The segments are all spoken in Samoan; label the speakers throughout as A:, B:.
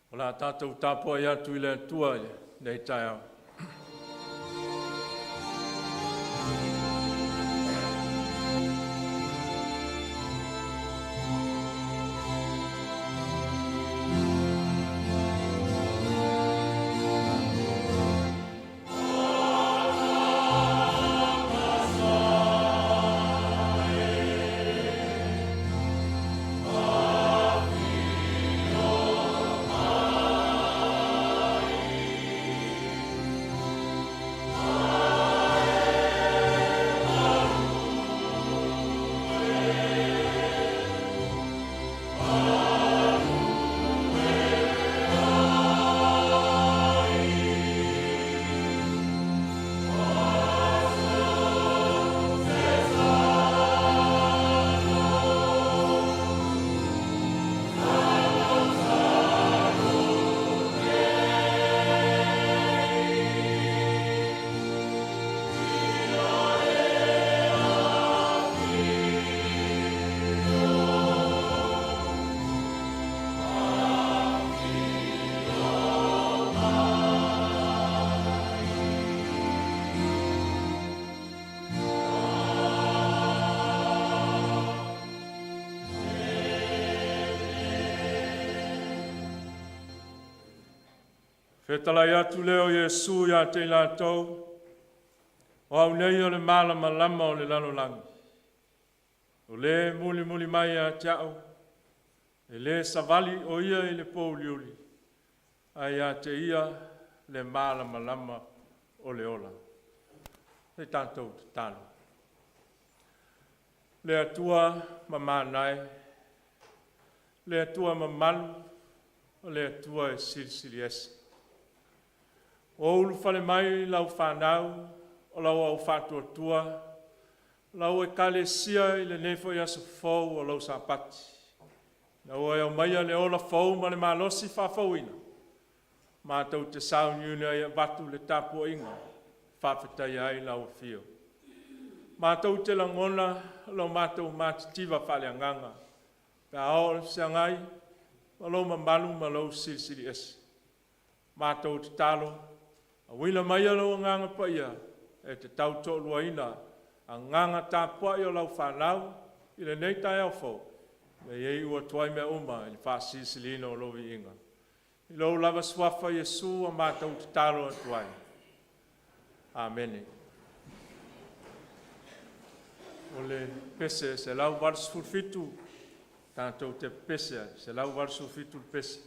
A: O le a tatou tapuai atu i le Atua i lenei taeao. Fetalai atu lea o Iesu ia te i latou, “O Au nei o le malamalama o le lalolagi. O le e mulimuli mai ia te Au, e le savali o ia i le pouliuli, ae ia te ia le malamalama o le ola.” Se i tatou tatalo. Le Atua mamana e, le Atua mamalu, o le Atua e silisili ese, ua ulufale mai lau fanau o lau au faatuatua, lau Ekalesia i lenei foi aso fou o lau Sapati. Ina ua e aumaia le ola fou ma le malosi faafouina, matou te sauniuni ai e avatu le tapuaiga e faafetaia ai lau afio. Matou te lagona lo matou matitiva faaleagaga pe a oo i le feagai ma lou mamalu ma lou Silisili Ese. Matou tatalo, auina maia lou Agaga Paia e te tautoaluaina agaga tapuai o lau fanau i lenei taeao fou, ina ia iu atu ai mea uma i le faasilisiliina o lou viiga. I lou lava Suafa Iesu ua matou tatalo atu ai. Amene. O le pese 187 tatou te pepese ai, 187 le pese.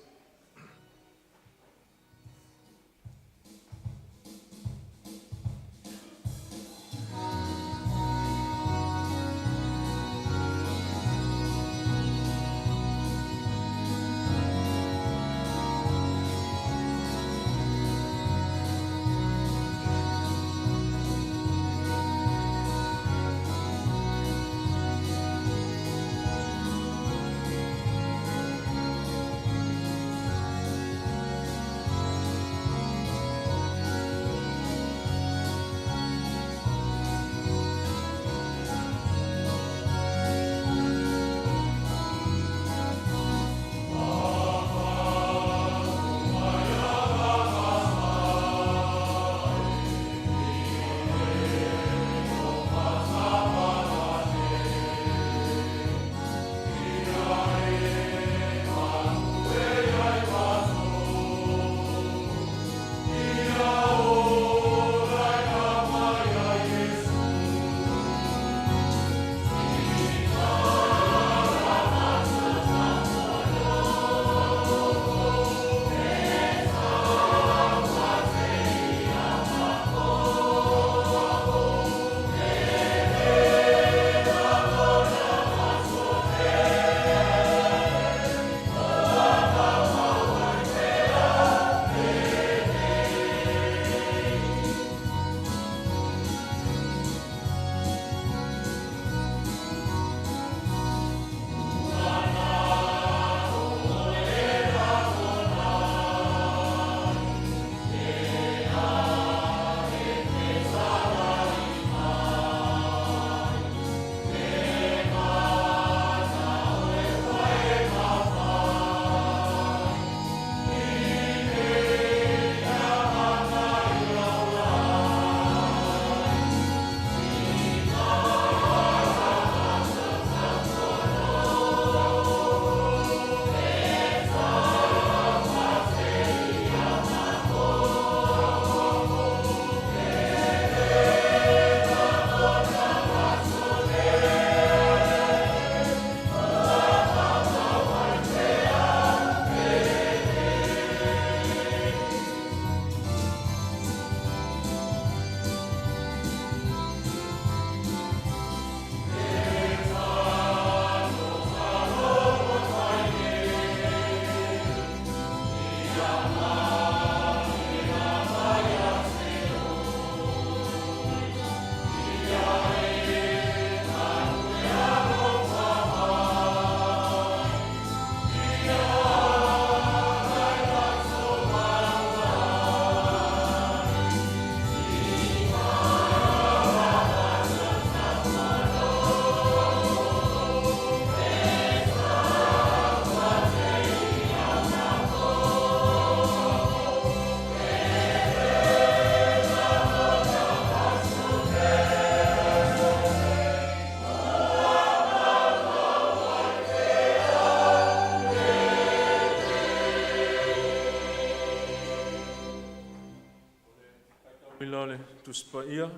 A: O le Tusi Paia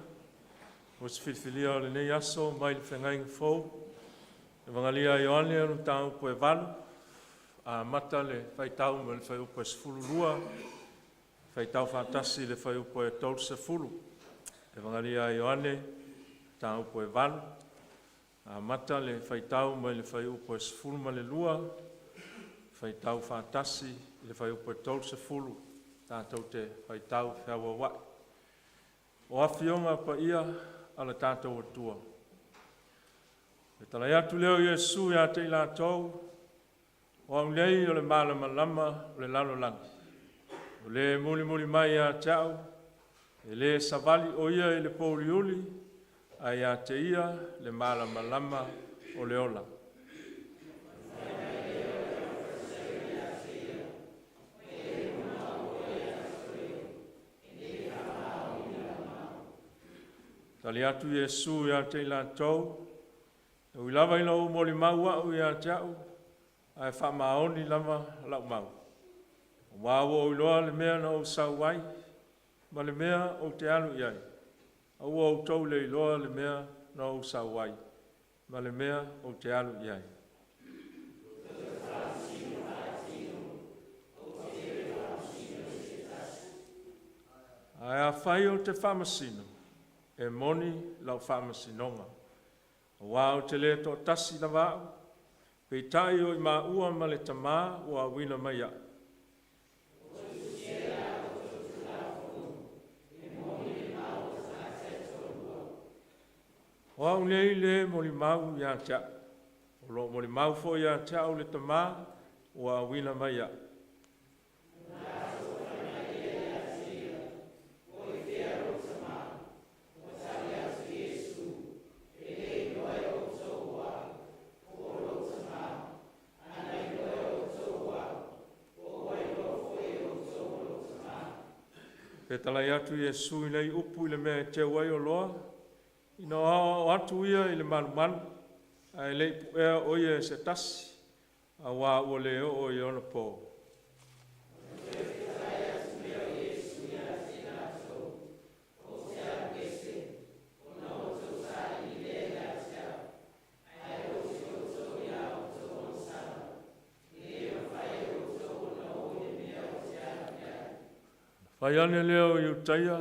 A: mo se filifilia o lenei aso mai le Feagaiga Fou, Evagalio a Ioane, mataupu e 8, amata le faitau mai le fuaiupu e 12, faitau faatasi le fuaiupu e 30. Evagalia a Ioane Mataupu e 8, amata le faitau mai le fuaiupu e 12, faitau faatasi le fuaiupu e 30. Tatou te faitau feauaua'i. O Afioga Paia a le tatou Atua. Le talai atu lea o Iesu ia te i latou O au nei o le malamalama o le lalolagi. O le mulimuli mai ia te a'u, e le savali o ia i le pouliuli, ae ia te ia le malamalama o le ola. Tali atu Iesu ia te i latou, E ui lava ina ou molimau a'u ia te a'u, ae faamaoni lava la'u mau, auā ua ou iloa le mea na ou sau ai, ma le mea ou te alu i ai, a ua outou le iloa le mea na ou sau ai, ma le mea ou te alu i ai. Ae afai ou te faamasino, e moni lau faamasinoga, auā ou te le toatasi lava a'u, peitai o i maua ma le Tamā ua auina mai a'u. O A'u nei le molimau ia te a'u, o loo molimau foi ia te a'u le Tamā ua auina mai a'u. Fetalai atu Iesu i nei upu i le mea e teu ai oloa, ina o aoao atu ia i le malumalu, ae le i puea o Ia e se tasi, auā ua le oo i ona po. Ona fai ane lea o Iutaia,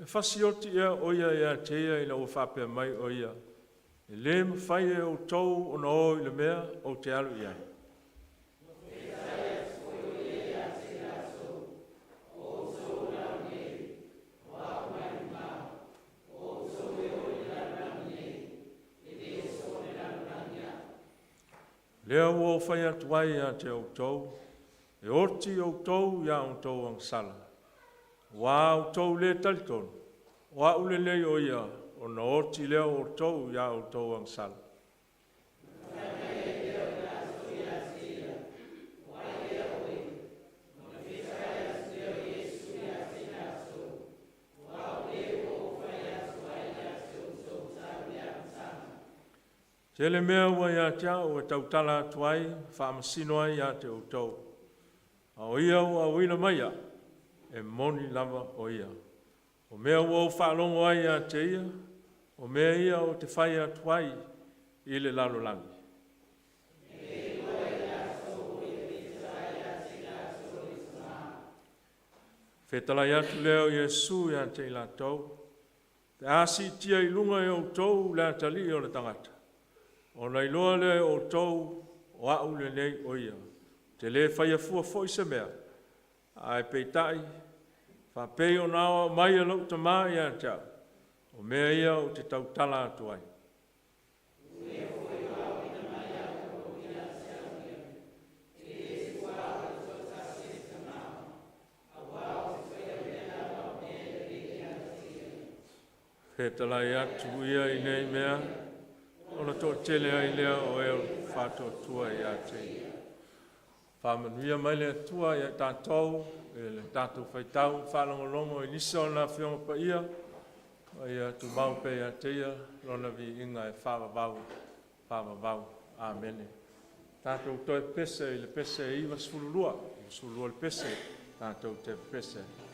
A: E fasioti ea o Ia ia te ia ina ua faapea mai o Ia, ‘E le mafai e outou ona o i le mea ou te alu i ai’? Lea ua ou fai atu ai ia te outou, e oti outou i a outou agasala. Aua a outou le talitonu, o A'u lenei o Ia, ona oti lea o outou i a outou agasala. Tele mea ua ia te a'u e tautala atu ai ma faamasino ai ia te outou, a o Ia ua auina mai a'u, e moni lava o Ia. O mea ua ou faalogo ai ia te Ia, o mea ia ou te fai atu ai i le lalolagi. Fetalai atu lea o Iesu ia te i latou, Pe a siitia i luga e outou le Atalii o le tagata, ona iloa lea e outou o A'u lenei o Ia, ou te le faia fua foi se mea, ae peitai, faapei ona aoao mai e lou Tamā ia te a'u, o mea ia ou te tautala atu ai. Fetalai atu ia i nei mea, ona toatele ai lea o e faatuatua ia te Ia. Faamanuia mai le Atua ia i tatou i le tatou faitau faalogologo i nisi o Lana Afioga Paia, ma ia tumau pea ia te Ia Lona viiga e faavavau, faavavau. Amene. Tatou toe pese i le pese 92, 92 le pese, tatou te pepese ai.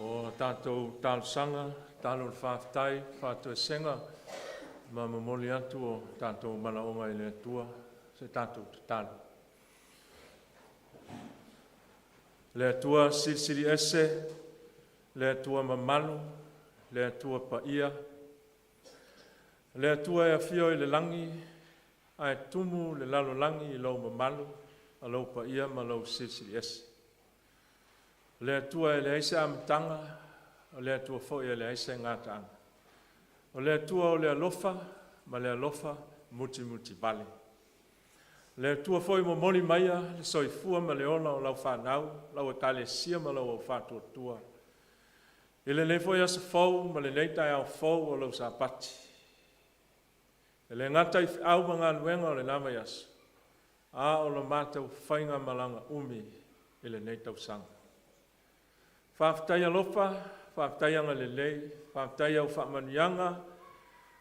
A: O tatou talosaga, tatalo le faafetai, faatoesega ma momoli atu o tatou manaoga i le Atua, se tatou tatalo. Le Atua Silisili Ese, le Atua mamalu, le Atua paia, le Atua e afio i le lagi ae tumu le lalolagi i lou mamalu ma lou paia ma lou Silisili Ese. O le Atua e leai se amataga, o le Atua foi e leai se gataaga. O le Atua o le alofa ma le alofa mutimutivale. O le Atua foi ua momoli maia le soifua ma le ola o lau fanau, lau Ekalesia ma lau aufaatuatua i lenei foi aso fou ma lenei taeao fou o lau Sapati. E le gata i feau ma galuega o lena vaiaso, a o le matou faigamalaga umi i lenei tausaga. Faafetai alofa, faafetai agalelei, faafetai i au faamanuiaga,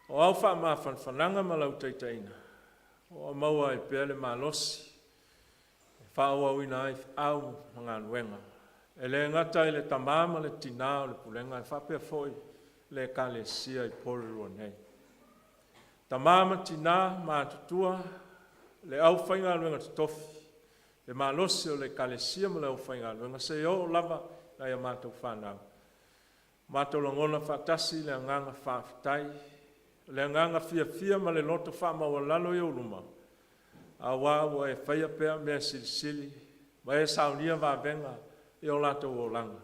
A: o au faamafanafanaga ma lau taitaiga ua maua ai pea le malosi e faaauauina ai feau ma galuega. E le gata i le tama ma le tina o le pulega ae faapea foi le Ekalesia i Porirua nei. Tama ma tina matutua, le aufaigaluega totofi, le malosi o le Ekalesia ma le aufaigaluega seia oo lava i nai a matou fanau, matou lagona faatasi le agaga faafetai, le agaga fiafia ma le loto faamaualalo i ou luma aua ua e faia pea mea silisili ma e saunia vavega i o latou olaga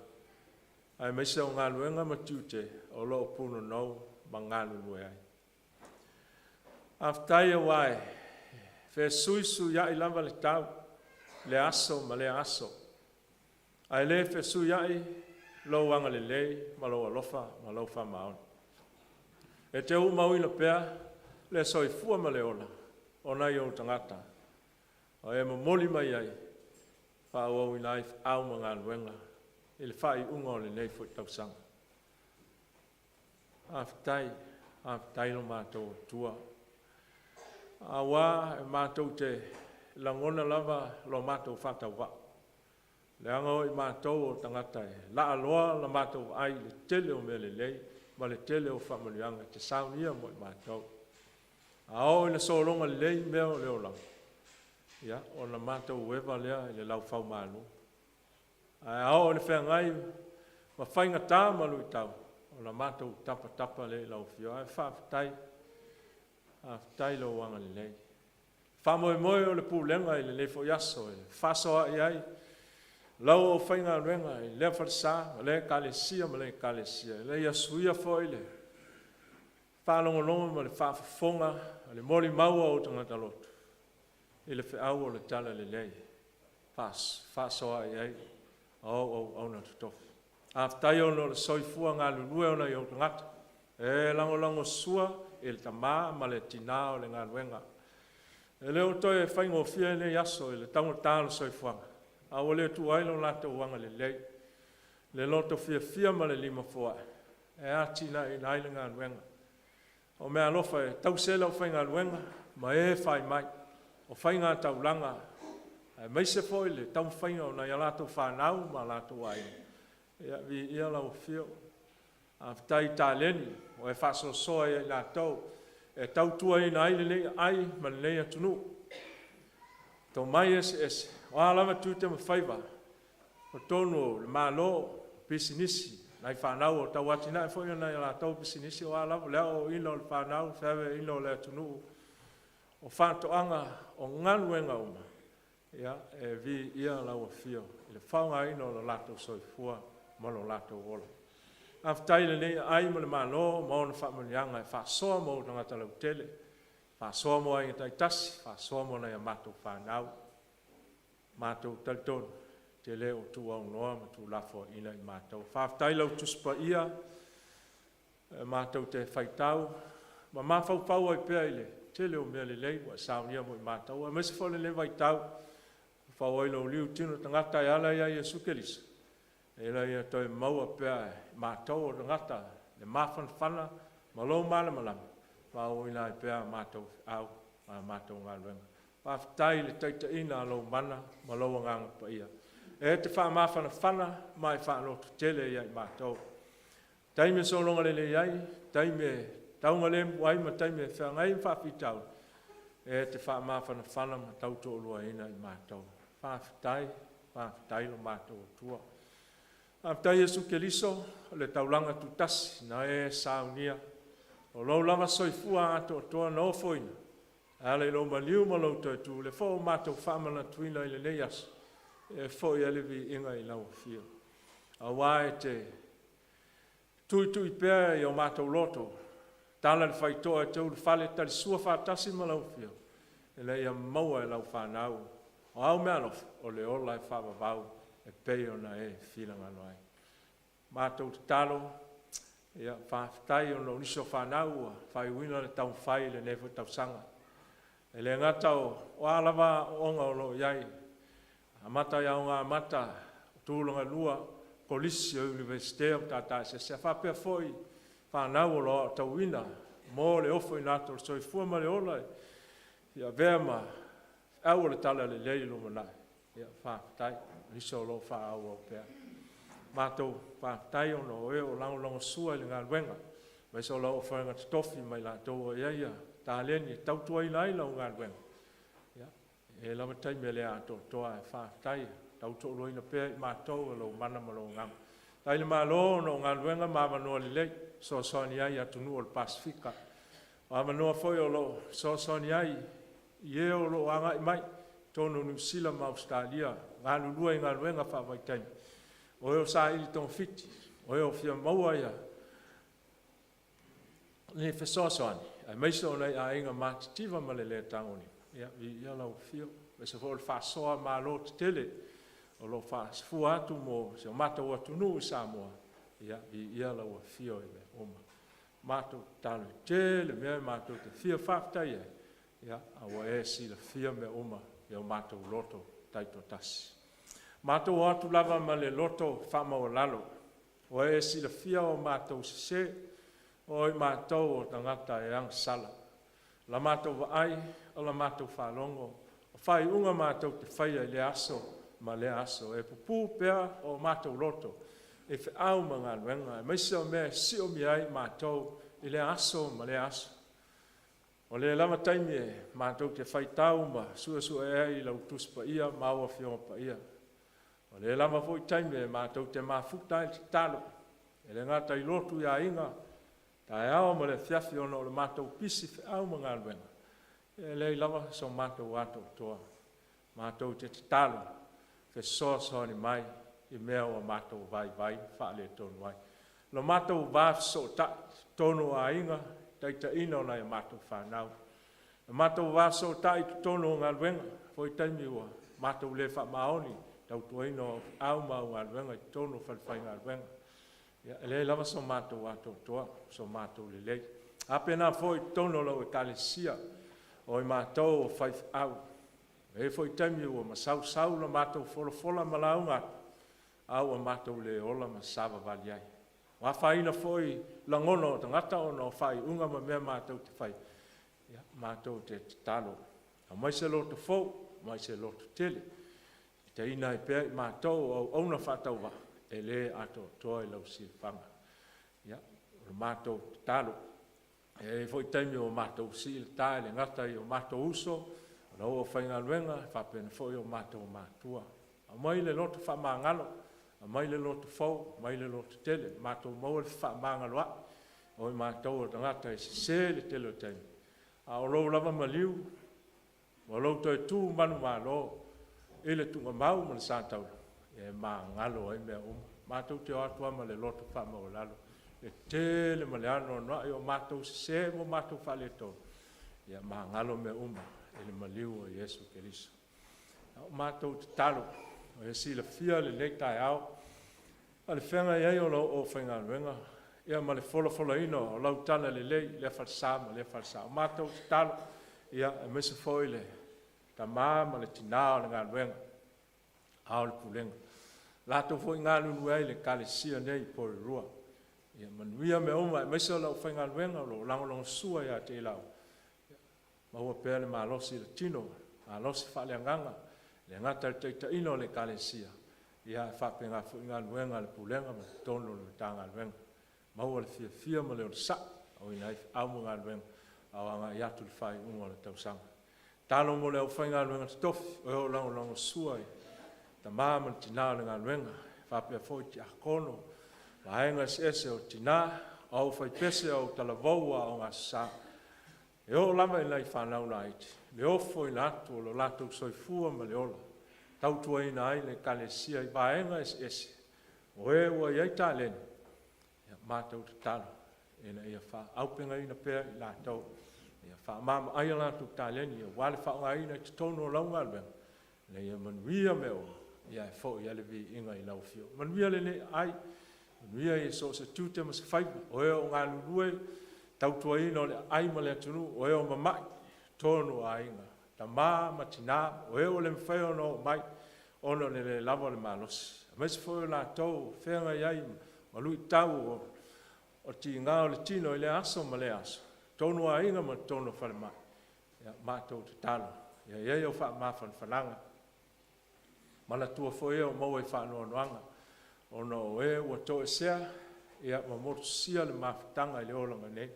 A: aemaise o galuega ma tiute o lo o punonou ma galulue ai. Faafetai aua e fesuisuiai lava le tau i lea aso ma lea aso, ae le fesuiai lou agalelei ma lou alofa ma lou faamaoni. E te ūmauina pea le soifua ma le ola o nai ou tagata ua e momoli mai ai e faaauauina ai feau ma galuega i le faaiuga o lenei foi tausaga. Faafetai, faafetai lo matou Atua, aua e matou te lagona lava lo matou faatauvaa, leaga o i matou o tagata e laaloa la matou vaai i le tele o mea lelei ma le tele o faamanuiaga e te saunia mo i matou. A oo ina sologa lelei mea o le olaga, ia ona matou eva lea i le laufaumalu, ae a oo ina feagai ma faigata ma luitau, ona matou tapatapa lea i lau Afioga. Ae faafetai, faafetai i lou agalelei. Faamoemoe o le pulega i lenei foi aso e fefaasoaai ai lau aufaigaluega i lea falesa ma lea Ekalesia ma lea Ekalesia, ina ia suia foi le faalogologo ma le faafofoga ma le molimau a ou tagata lotu i le feau o le talalelei e fefaasoaai ai a o auauna totofi. Faafetai ona o le soifua galulue o nai ou tagata e lagolagosua i le tama ma le tina o le galuega. E le o toe faigofie lenei aso i le taugata o le soifuaga, a ua le tuua ai lo latou agalelei, le loto fiafia ma le lima foai e atiaeina ai le galuega. O meaalofa e tausi ai le aufaigaluega ma e fai mai, o faigataulaga aemaise foi le taumafaiga o nai a latou fanau ma latou aiga, ia viia lau Afio. Faafetai i taleni ua e faasoasoa ia i latou e tautuaina ai lenei aai ma lenei atunuu i tomai eseese, o a lava tiute ma faiva, i totonu o le Malo, pisinisi, nai fanau o tau atiae foi nai a latou pisinisi, o a lava le aoaoina o le fanau, feaveaiina o le atunuu, o faatoaga, o galuega uma, ia e viia lau Afio i le faaaogaina o lo latou soifua ma lo latou ola. Faafetai i lenei aai ma le Malo ma ona faamanuiaga e faasoa mo tagata lautele, faasoa mo aiga taitasi, faasoa mo nai a matou fanau. Matou te talitonu e te le o tuuaunoa ma tuulafoaiina i matou. Faafetai i lau Tusi Paia e matou te faitau ma mafaufau ai pea i le tele o mea lelei ua e saunia mo i matou, aemaise foi o lenei vaitau ua fau ai lou liu i tino tagata e ala ia Iesu Keriso, ina ia toe maua pea e matou o tagata le mafanafana ma lou malamalama e faaauauina ai pea a matou feau ma a matou galuega. Faafetai i le taitaiga a lou mana ma lou Agaga Paia. E te faamafanafana ma e faalototele ia i matou. Taimi e sologa lelei ai, taimi e taugalemu ai ma taimi e feagai ma faafitauli, e te faamafanafana ma tautoaluaina i matou. Faafetai, faafetai lo matou Atua. Faafetai Iesu Keriso o le taulaga tutasi na e saunia, o lou lava soifua atoatoa na ofoina e ala i lou maliu ma lou toe tu, lea foi ua matou faamanatuina i lenei aso, e foi ai le viiga i lau Afio, aua e te tuitui pea i o matou loto, tala le faitotoa e tou le fale, talisua faatasi ma lau Afioga ina ia maua e lau fanau o au meaalofa o le ola e faavavau e pei ona e finagalo ai. Matou tatalo, ia faafetai ona o nisi o fanau ua faaiuina le taumafai i lenei foi tausaga. E le gata o a lava aoaoga o lo o i ai, amata i Aoga Amata, Tulagalua, Kolisi o Iunivesite o Matata Eseese, ae faapea foi fanau o lo o aotauina mo le ofoina atu o le soifua ma le ola e avea ma feau o le Talalelei i le lumanai. Ia faafetai o nisi o lo o faaauau pea. Matou faafetai ona o e o lagolagosua i le galuega aemaise o lau aufaigaluega totofi ma i latou ua i ai taleni e tautuaina ai lau galuega. Ia, e i ai lava taimi e le atoatoa ae faafetai i le tautoaluaina pea o i matou e lou mana ma lou agaga. Faafetai i le Malo ona o galuega ma avanoa lelei e fesoasoani ai i atunuu o le Pasefika, o avanoa foi o lo o fesoasoani ai i e o lo o agai mai i totonu o Niu Sila ma Ausetalia e galulue i galuega faavaitaimi, o e o saili togafiti, o e o fia maua ni fesoasoani aemaise o nai aiga matitiva ma le le tagolima. Ia viia lau Afio aemaise foi o le faasoa Malo tetele o lo o faasafua atu mo si o matou atunuu i Samoa, ia viia lau Afio i mea uma. Matou tatalo, e tele mea matou te fia faafetai ai, ae ua e silafia mea uma i o matou loto taitoatasi. Matou o atu lava ma le loto faamaualalo, ua e silafia o matou sese, o i matou o tagata e agasala. O la matou vaai, o la matou faalogo, o faaiuga matou te faia i lea aso ma lea aso, e pupu pea o matou loto i feau ma galuega aemaise o mea e siomia ai matou i lea aso ma lea aso. Ua le lava taimi e matou te faitau ma suesue ai i lau Tusi Paia ma au Afioga Paia. Ua le lava foi taimi e matou te mafuta ai i le tatalo, e le gata i lotu i aiga, taeao ma le afiafi ona o le matou pisi i feau ma galuega, e leai lava so matou atoatoa. Matou te tatalo, fesoasoani mai i mea ua matou vaivai ma faaletonu ai lo matou va fesootai i totonu o aiga, taitaiina o nai a matou fanau, lo matou va fesootai i totonu o galuega, foi taimi ua matou le faamaoni i le tautuaina o au feau ma au galuega i totonu o falefaigaluega. Ia, e leai lava so matou atoatoa, so matou lelei. A pena foi i totonu o lau Ekalesia, o i matou o faifeau, e i ai foi taimi ua masausau la matou folafola ma lauga atu, a ua matou le ola ma savavali ai. Ua afaina foi lagona o tagata ona o faaiuga ma mea matou te faia, ia matou te tatalo, aumai se loto fou, aumai se loto tele e itaina ai pea i matou o auauna faatauvaa e le atoatoa i lau silafaga. Ia, o le matou tatalo. E i ai foi taimi ua matou sii le ta e le gata i o matou uso, o lau aufaigaluega, faapena foi o matou matua. Aumai le loto faamagalo, aumai le loto fou, aumai le loto tele, matou maua le fefaamagaloa'i, o i matou o tagata e sese i le tele o taimi, a o lou lava maliu ma lou toe tu manumalo i le tuugamau ma le sa taula, e magalo ai mea uma. Matou te o atu lava ma le loto faamaualalo i le tele ma le anoanoai o matou sese ma o matou faaletonu, ia magalo mea uma i le maliu o Iesu Keriso. A o matou tatalo, ua e silafia lenei taeao ma le feagai ai o lau aufaigaluega ma le folafolaina o lau talalelei i lea falesa ma lea falesa. O matou tatalo, aemaise foi le tama ma le tina o le galuega, Ao o le Pulega, latou foi e galulue ai i le Ekalesia nei i Porirua. Ia manuia mea uma aemaise o le aufaigaluega o lo o lagolagosua ia te i laua, ia maua pea le malosi i le tino, malosi faaleagaga, e le gata i le taitaiga o le Ekalesia, Ia, ae faapena foi galuega a le Pulega ma totonu o le Matagaluega. Maua le fiafia ma le onosai aoina ai feau ma galuega a o agai atu i le faaiuga o le tausaga. Tatalo mo le aufaigaluega totofi o e o lagolagosua i tama ma tina o le galuega, faapea foi Tiakono, vaega eseese o Tina, Aufaipese o Autalavou, Aoga Aso Sa, e oo lava i nai fanau laiti, le ofoina atu o lo latou soifua ma le ola e tautuaina ai le Ekalesia i vaega eseese o e ua i ai taleni. Ia matou tatalo ina ia faaauupegaina pea i latou, ia faamamaai a latou taleni aua le faaaogaina i totonu o lau galuega ina ia manuia mea uma ae foi ai le viiga i lau Afioga. Manuia lenei aai, manuia i so o se tiute ma se faiva o e o lo o galulue i le tautuaina o le aai ma le atunuu, o e o mamai i totonu o aiga, tama ma tina, o e ua le mafai ona oo mai ona o le le lava o le malosi, aemaise foi o latou o feagai ai ma luitau o tiga o le tino i lea aso ma lea aso i totonu o aiga ma totonu o falemai. Ia matou tatalo ia i ai au faamafanafanaga. Manatua foi e o maua i faanoanoaga ona o e ua toesea ma motusia le mafutaga i le olaga nei,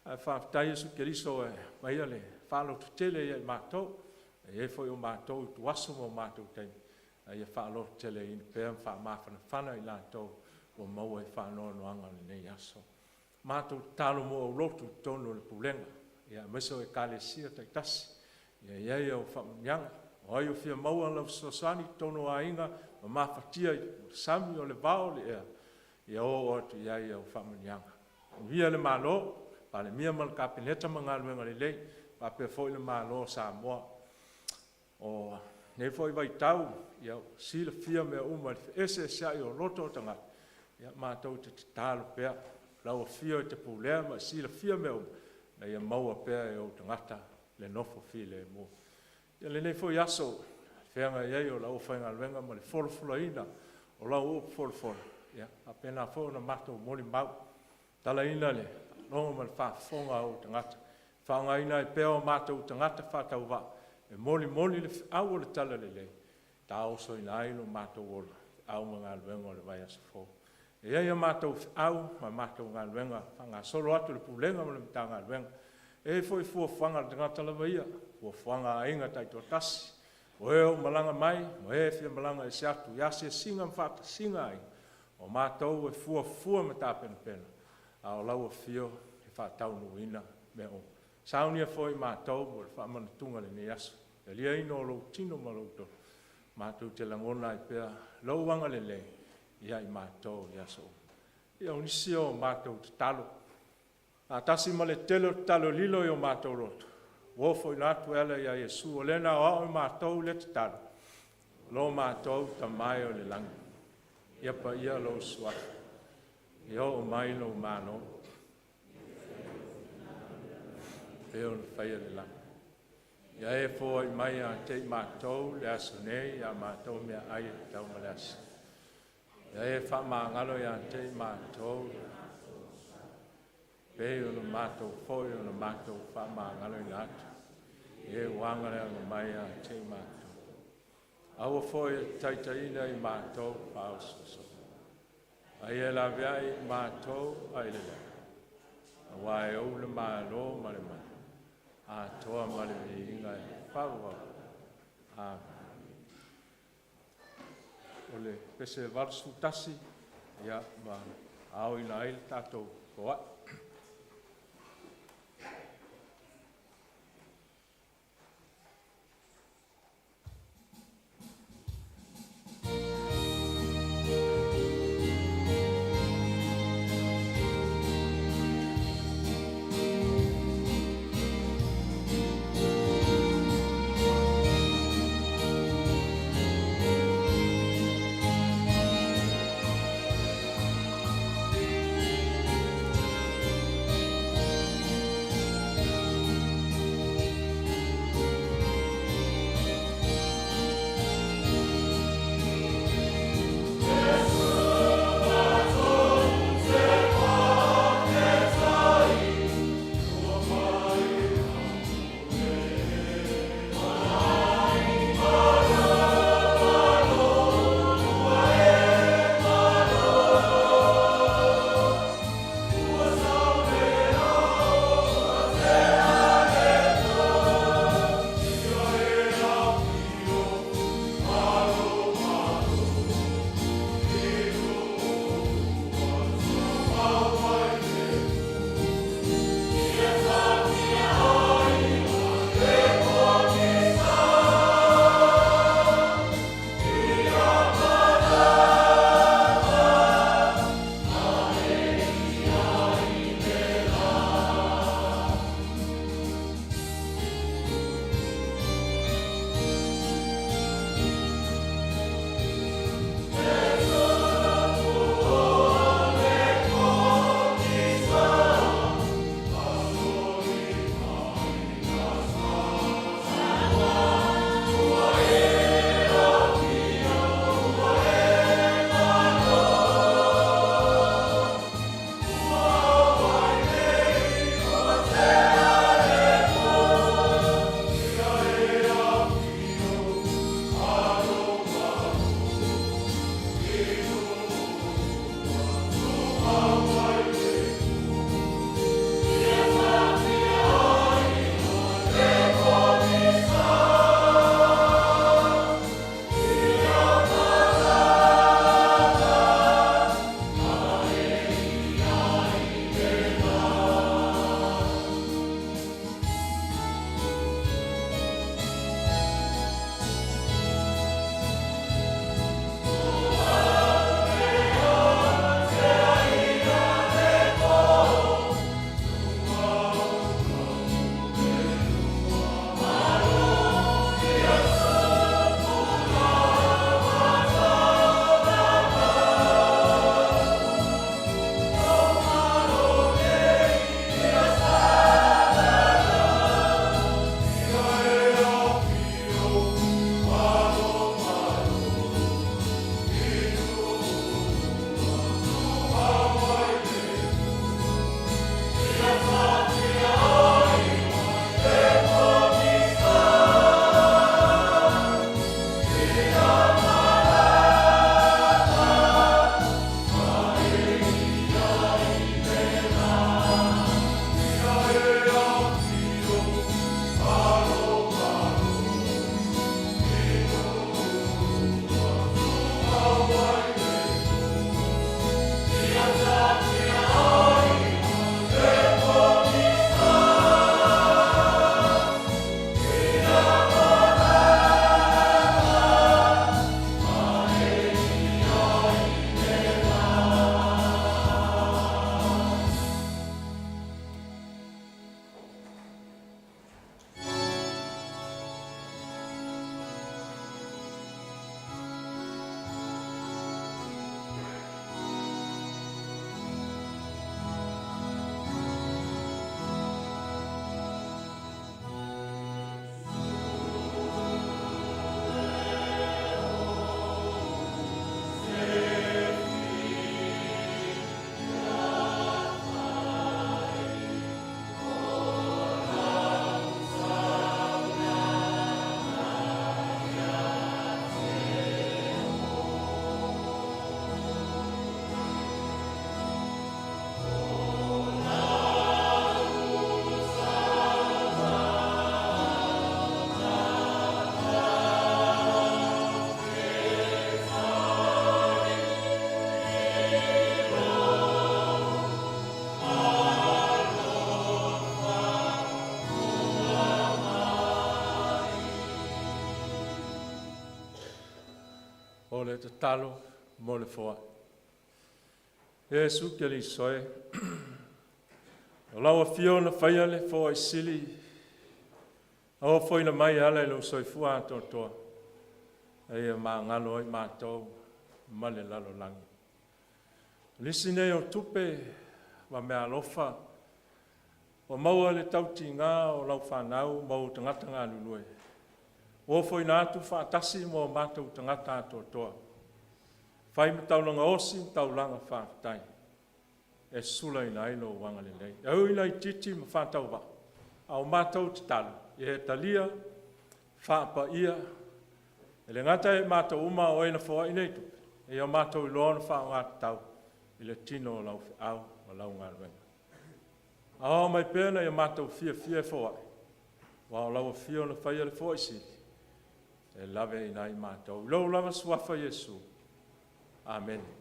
A: ae faafetai Iesu Keriso ua e aumaia le faalototele ia i matou, e i ai foi o matou ituaso ma o matou taimi, a ia faalototeleina pea ma faamafanafana i latou ua maua i faanoanoaga i lenei aso. Matou tatalo mo aulotu i totonu o le Pulega aemaise o Ekalesia taitasi, ia i ai au faamanuiaga. O ai o fia maua lau fesoasoani i totonu o aiga ma mafatia i le sami, o le vao, o le ea, ia oo atu i ai au faamanuiaga. Faamanuia le Malo, Palemia ma le Kapeneta ma galuega lelei, faapea foi le Malo o Samoa. O lenei foi vaitau ua silafia mea uma i le feeseeseai o loto o tagata, ia matou te tatalo pea i lau Afio e te pulea ma e silafia mea uma ina ia maua pea e ou tagata le nofo filemu. Ia lenei foi aso i le feagai ai o le aufaigaluega ma le folafolaina o lau upu folafola, ia faapena foi ona matou molimau, tatalaina le faalogo ma le faafofoga a ou tagata, faaaogaina ai pea o matou tagata faatauvaa e molimoli le feau o le Talalelei e taosoina ai lo matou ola i feau ma galuega o le vaiaso fou. E i ai a matou feau ma matou galuega e faagasolo atu i le Pulega ma le Matagaluega. E i ai foi fuafuaga a le tagata lava ia, fuafuaga a aiga taitoatasi, o e o malaga mai ma e fia malaga ese atu i asiasiga ma faatasiga a aiga, o matou e fuafua ma tapenapena, a o lau Afio e faataunuuina mea uma. Saunia foi matou mo le faamanatuga o lenei aso, le taliaina o lou tino ma lou toto, matou te lagona ai pea lou agalelei ia i matou i aso uma. Ia, o nisi ia o matou tatalo, faatasi ma le tele o tatalo e lilo i o matou loto, ua ofoina atu e ala ia Iesu, o Lea na aoao i matou le tatalo, “Lo matou Tama e o i le lagi, ia paia lou Suafa, ia oo mai lou Malo, e pei ona faia i le lagi. Ia e foai mai ia te i matou i le aso nei a matou meaai e tatau mo le aso. Ia e faamagalo ia te i matou, e pei ona matou foi ona matou faamagaloina atu i e ua agaleaga mai ia te i matou. Aua foi e te taitaiina i matou i le faaosoosoga, a ia laveai i matou mai le lē, aua e Ou le Malo ma le mana atoa ma le viiga e faavavau. Amene. O le pese 81 ma aoina ai le tatou foai. O le tatalo mo le foai. Iesu Keriso e, o lau afio na faia le foai sili, na ofoina mai e ala i lou soifua atoatoa, a ia magalo ai matou ma le lalolagi. O nisi nei o tupe ma meaalofa ua maua i le tautiga o lau fanau ma ou tagata galulue, ua ofoina atu faatasi ma o matou tagata atoatoa, fai ma taulaga osi ma taulaga faafetai e sulaina ai lou agalelei. E ui ina itiiti ma faatauvaa, a o matou tatalo, ia e talia faapaia, e le gata ia i matou uma a o oe na foai nei tupe, a ia matou iloa ona faaaoga tatau i le tino o lau feau ma lau galuega. Aoao mai pea ina ia matou fiafia e foai, aua o lau afio na faia le foai sili e laveaiina ai matou. I lou lava Suafa Iesu. Amene.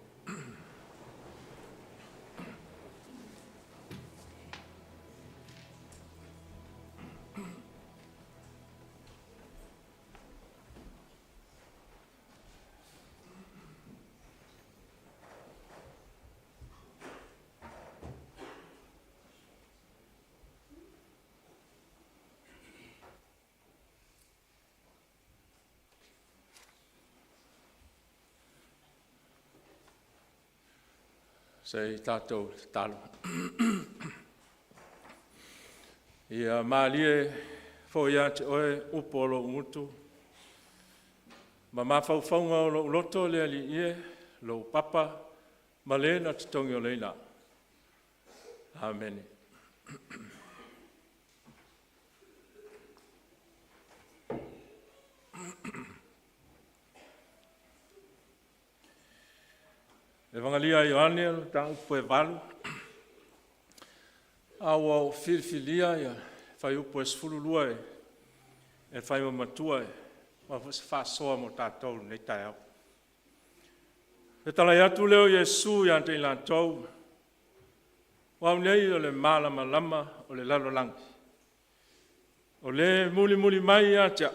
A: Se i tatou tatalo. Ia malie foi ia te Oe upu a lou gutu ma mafaufauga o lou loto le Alii e, lou papa ma le na totogiolaina au. Amene. Evagalia a Ioane Mataupu e 8, a ua ou filifilia ia fuaiupu e 12 e fai ma matua aua foi se faasoa mo tatou i lenei taeao. Fetalai atu lea o Iesu ia te i latou, “O Au nei o le malamalama o le lalolagi. O le e mulimuli mai ia te a'u,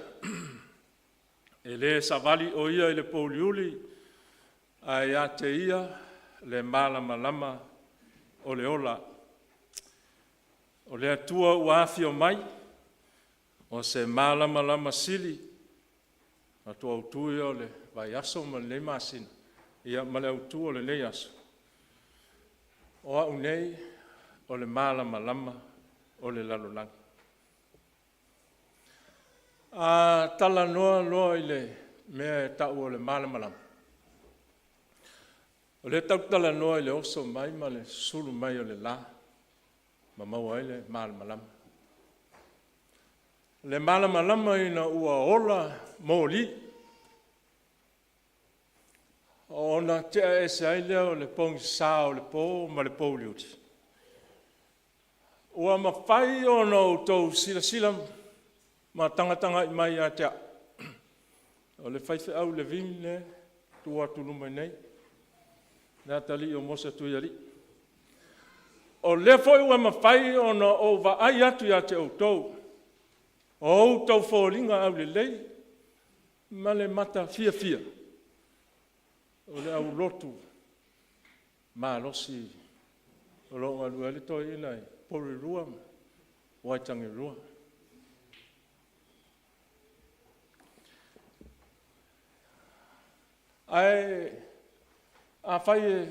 A: e le savali o ia i le pouliuli, ae ia te ia le malamalama o le ola.” O le Atua ua afio mai o se malamalama sili, manatu autu ia o le vaiaso ma lenei masina ma le autu o lenei aso, “O A'u nei o le malamalama o le lalolagi.” A talanoa loa i le mea e ta'u o le malamalama, o lea tatou te talanoa i le oso mai ma le susulu mai o le la ma maua ai le malamalama. Le malamalama ina ua ola moli ona te'a ese ai lea o le pogisa o le po ma le pouliuli. Ua mafai ona outou silasila ma tagatagai mai ia te a'u, o le faifeau Levin lea e tu atu i luma nei, le atalii o Mose Tuialii. O lea foi ua mafai ona ou vaai atu ia te outou, o outou foliga aulelei ma le matafiafia o le aulotu malosi o lo o galulue ai le toeaina i Poulilua ma Waitagilua. Ae afai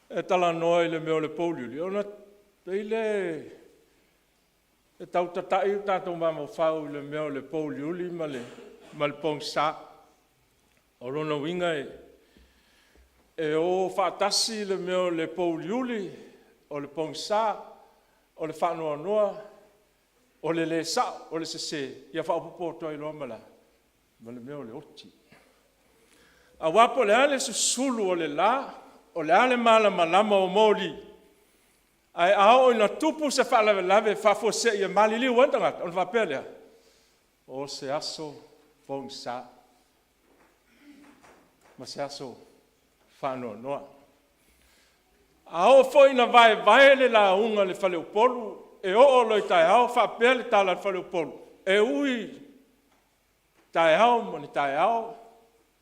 A: e talanoa i le mea o le pouliuli, ona pei lea e tau tata'i o tatou mafaufau i le mea o le pouliuli ma le pogisa. O lona uiga e o faatasi le mea o le pouliuli, o le pogisa, o le faanoanoa, o le le sa'o, o le sese, ia faaopoopo atu ai loa ma le a? Ma le mea o le oti. Aua po o le a le susulu o le la, o le a le malamalama o moli, ae a oo ina tupu se faalavelave faafuasei e maliliu ai le tagata ona faapea lea, o se aso pogisa ma se aso faanoanoa. A oo foi ina vaevae le lauga a le faleupolu e oo loa i le taeao faapea le tala a le faleupolu, e ui taeao ma ni taeao.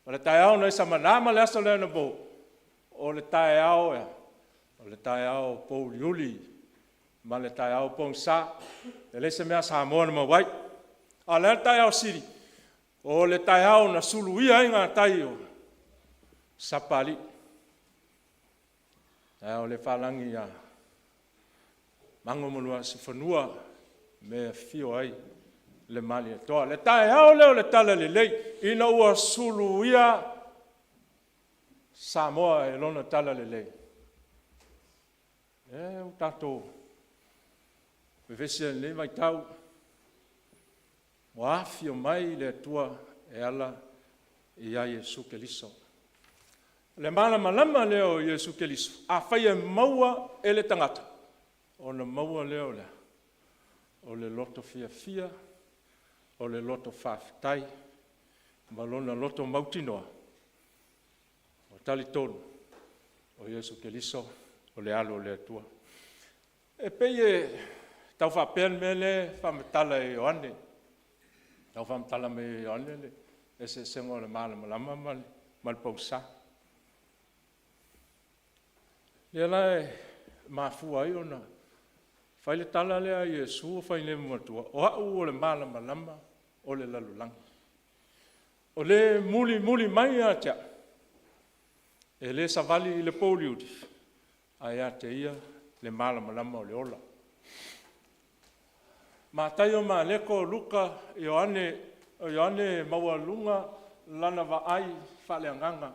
A: O le taeao na e samana ma le aso le anapo, o le taeao e a? O le taeao pouliuli ma le taeao pogisa, e leai se mea a Samoa na maua ai. A o le a le taeao sili? O le taeao na suluia ai gatai o Sapaalii, taeao lea faalagi ia Mago ma Luasifanua le mea e afio ai le Malietoa. Le taeao lea o le Talalelei ina ua suluia Samoa e lona Talalelei, lea ua tatou vevesi ai i lenei vaitau, ua afio mai le Atua e ala ia Iesu Keriso. O le malamalama lea o Iesu Keriso, afai e maua e le tagata ona maua lea o le a? O le loto fiafia, o le loto faafetai ma lona loto mautinoa ua talitonu o Iesu Keriso o le Alo o le Atua. E pei e tau faapea le mea lea e faamatala e Ioane, tau faamatala mai e Ioane le eseesega o le malamalama ma le pogisa. Lea la e mafua ai ona fai le tala lea a Iesu ua fai nei ma matua, “O A'u o le malamalama o le lalolagi. O le e mulimuli mai ia te A'u e le savali i le pouliuli ae ia te ia le malamalama o le ola.” Mataio, Maleko, Luka, Ioane, o Ioane e maualuga lana vaai faaleagaga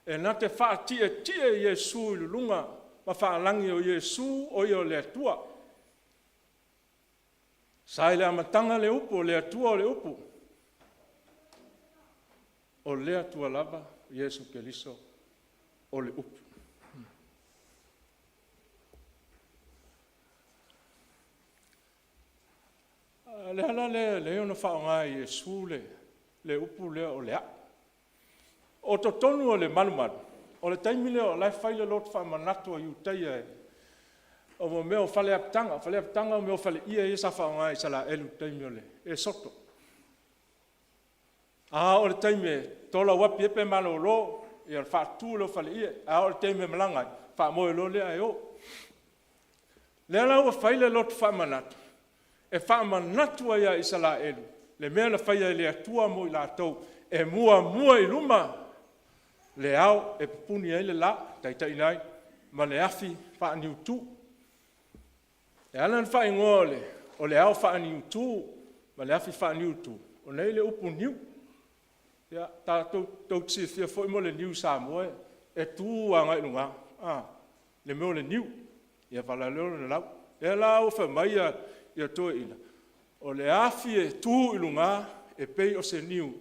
A: e na te faatietie i Iesu i luga ma faalagi o Iesu o Ia o le Atua. Sa i le amataga le Upu, o le Atua o le Upu, o le Atua lava Iesu Keriso o le Upu. O le ala lea e ala ai ona faaaoga e Iesu le upu lea o le “A'u”. O totonu o le malumalu o le taimi lea o la e fai le lotu faamanatu a Iutaia o mea o fale apitaga. O fale apitaga o mea o faleie ia sa faaaoga e Isaraelu i taimi o le Esoto. A oo i le taimi e tolauapi ai pe malolo ia ona faatutu lea o faleie, ae a oo i le taimi e malaga ai faamoe loa lea e o. O lea la ua fai le lotu faamanatu e faamanatu ai ia Isaraelu le mea na faia e le Atua mo i latou e muamua i luma le ao e pupuni ai le la, taitaiina ai ma le afi faaniutu. E ala ona faaigoa o le ao faaniutu ma le afi faaniutu ona e i ai le upu niu. Ia tatou te silafia foi mo le niu Samoa e tu agai i luga le mea o le niu, ia faaleoleo lona lau. Lea la ua fai mai toeaiina, o le afi e tu i luga e pei o se niu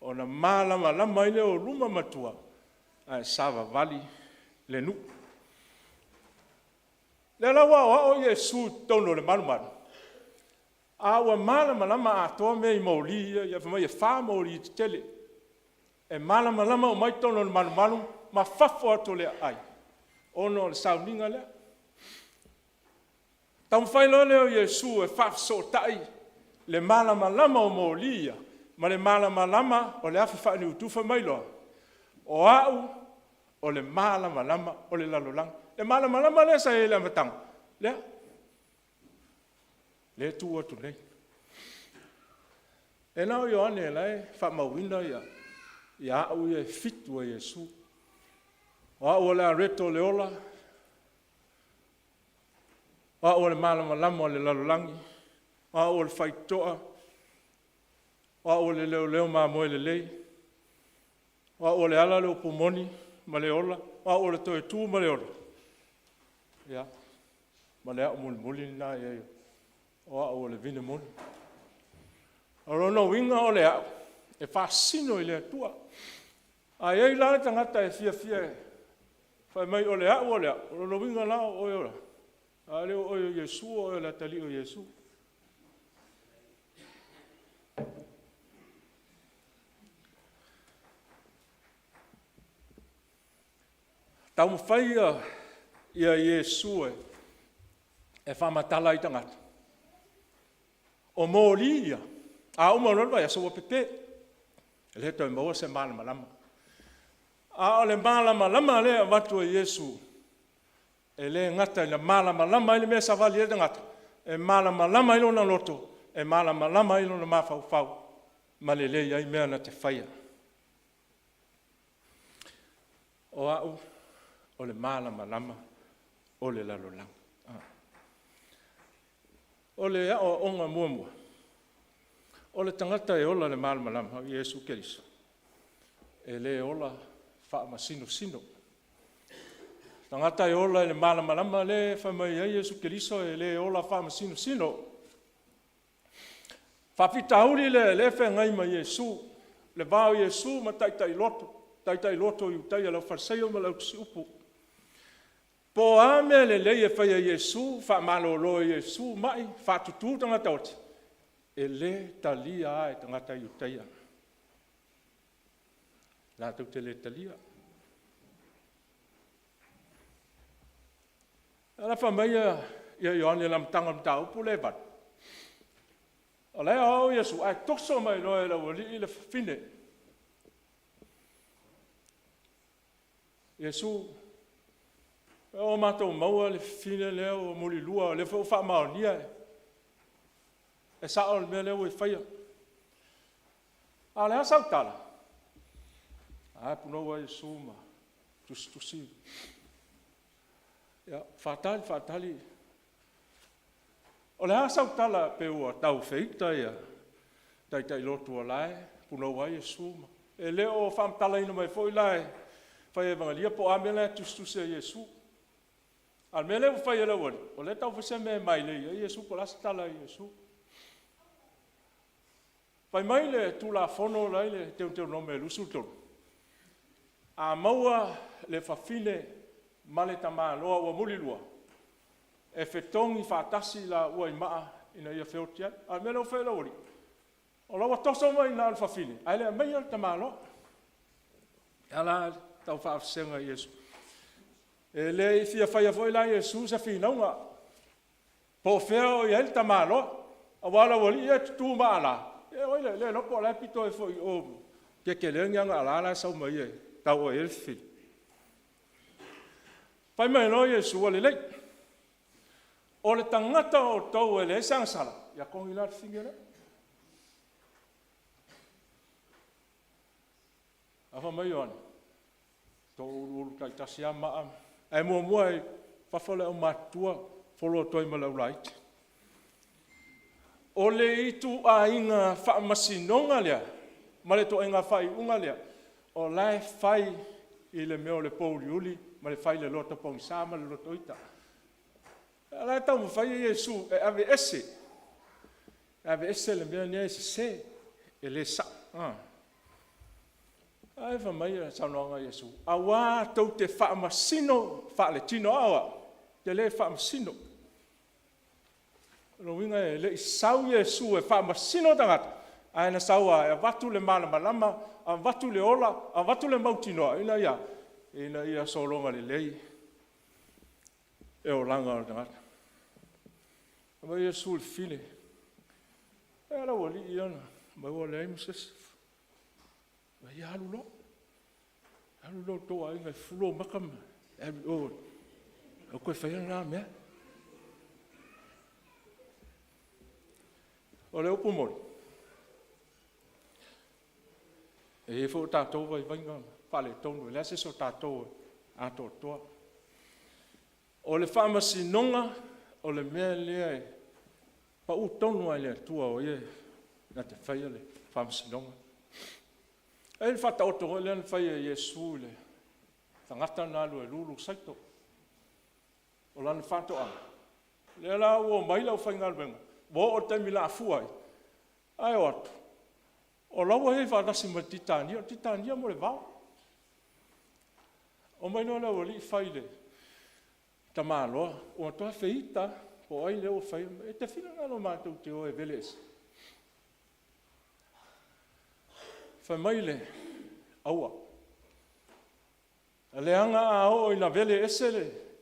A: ona malamalama ai lea o luma ma tua ae savavali le nuu. O lea la ua aoao Iesu i totonu o le malumalu a ua malamalama atoa mea i moli ia. Fai mai e fa moli tetele e malamalama uma ai totonu o le malumalu ma fafo atu o le aai ona o le sauniga lea. Taumafai loa lea o Iesu e faafesootai le malamalama o moli ia ma le malamalama o le afi faaniutu. Fai mai loa, “O A'u o le malamalama o le lalolagi.” Le malamalama lea sa i ai i le amataga lea e tu atu nei. E na o Ioane o la e faamauina ia a'u ia e fitu a Iesu, “O A'u o le areto o le ola”, “O A'u o le malamalama o le lalolagi”, “O A'u o le faitotoa”, “O A'u o le leoleo mamoe lelei”, “O A'u o le ala, le upu moni ma le ola”, “O A'u o le toe tu ma le ola”, ia ma le A'u mulimuli lena e i ai, “O A'u o le vine moni.” O lona uiga o le “A'u” e faasino i le Atua. A i ai la le tagata e fiafia e fai mai o le A'u o le A'u, o lona uiga la o oe o le a? A le o oe o Iesu o oe o le atalii o Iesu. Taumafai ia Iesu e faamatala ai tagata, o moli ia, a uma loa le vaiaso ua pepe. E le toe maua se malamalama. A o le malamalama lea e avatu e Iesu, e le gata ina malamalama ai le mea e savali ai le tagata, e malamalama ai lona loto, e malamalama ai lona mafaufau ma lelei ai mea na te faia. O Au o le malamalama o le lalolagi. O le aoaoga muamua, o le tagata e ola i le malamalama o Iesu Keriso e le ola faamasinosino. O le tagata e ola i le malamalama lea e fai mai ai Iesu Keriso e le ola faamasinosino. O le faafitauli lea o lea e feagai ma Iesu, le va o Iesu ma Taitai loto Iutai a le aufalesaio ma le autusiupu. Po o a mea lelei e fai e Iesu, faamalolo e Iesu mai, faatutu tagata oti, e le talia lava e tagata Iutaia, latou te le talia. Ae fai mai Ioane i le amataga o le mataupu lea e 8, o la e aoao Iesu ae toso mai loa e le aualii le fafine. Iesu, ua matou maua le fafine lea ua mulilua, o lea foi ua faamaonia e sao le mea lea ua ia faia. A o le a sau tala? A e punou lava Iesu ma tusitusi, ia, faatali faatali, o le a sau tala pei ua tau feita Taitai lotu o la e punou lava Iesu ma… E le o faamatalaina mai foi la e le fai Evagelia po o a mea la e tusitusi ai e Iesu. A o le mea lea ua fai e le aualii o lea e tau fai se mea e mailei ai Iesu po o le a se tala a Iesu. Fai mai le Tulafono la e i le Teuteunome 23, a maua le fafine ma le tamaloa ua mulilua, e fetogi faatasi laua i maa ina ia feoti ai. A o le mea lea ua fai e le aualii, o la e ua toso mai i ina le fafine ae le aumaia le tamaloa. O le a la le taufaavasega e Iesu? E le i fia faia foi la Iesu se finauga po o fea o i ai le tamaloa, aua o le aualii ia e tutu ma ala, ia oi le le iloa po o la e pito ifo i o i tetele ni ana ala la e sau ma ia e tau i ai le fafine. Fai mai loa Iesu, “Ua lelei, o le tagata o outou e leai se agasala ia togi la le fafine lea.” Ae fai mai Ioane, touluulu taitasi lava maa, ae muamua i fafo le aumatutua follow atu ai ma le aulaiti. O le ituaiga faamasinoga lea ma le ituaiga faaiuga lea o la e fai i le mea o le pouliuli ma le fai i le loto pogisa ma le loto ita. A o la e taumafai Iesu e aveese, e aveese le mea lea e sese, e le sao. Ae fai mai le saunoaga a Iesu, aua tou te faamasino faaletino, a o Au ou te le faamasino. O lona uiga e le i sau Iesu e faamasino tagata ae na sau lava e avatu le malamalama, avatu le ola, avatu le mautinoa. Ina ia a? Ina ia sologa lelei le olaga o le tagata. Fai mai Iesu i le fafine, a le aualii ia fai mai ua leai ma se isi. Fai mai, ia alu loa, alu loa i le tou aiga e fufulu ou mata ma e alu i o, aua le toe faia lena mea. O le upu moni, e i ai foi o tatou vaivaiga ma faaletonu, e leai se isi o tatou e atoatoa. O le faamasinoga o le mea lea e pau tonu lava i le Atua o Ia na te faia le faamasinoga. E i ai le faataoto foi lea na fai e Iesu i le tagata na alu e lulu saito. O lana faatoaga, lea la ua omai le aufaigaluega ua oo i le taimi o le a fua ai, ae o atu o la ua i ai faatasi ma le titania, o le titania mo le vao. Omai loa le aualii fai i le tamaloa, ua matua feita lava po o ai lea ua faia le mea. E te finagalo matou te o e vele ese? Fai mai le, aua, leaga a oo ina vele ese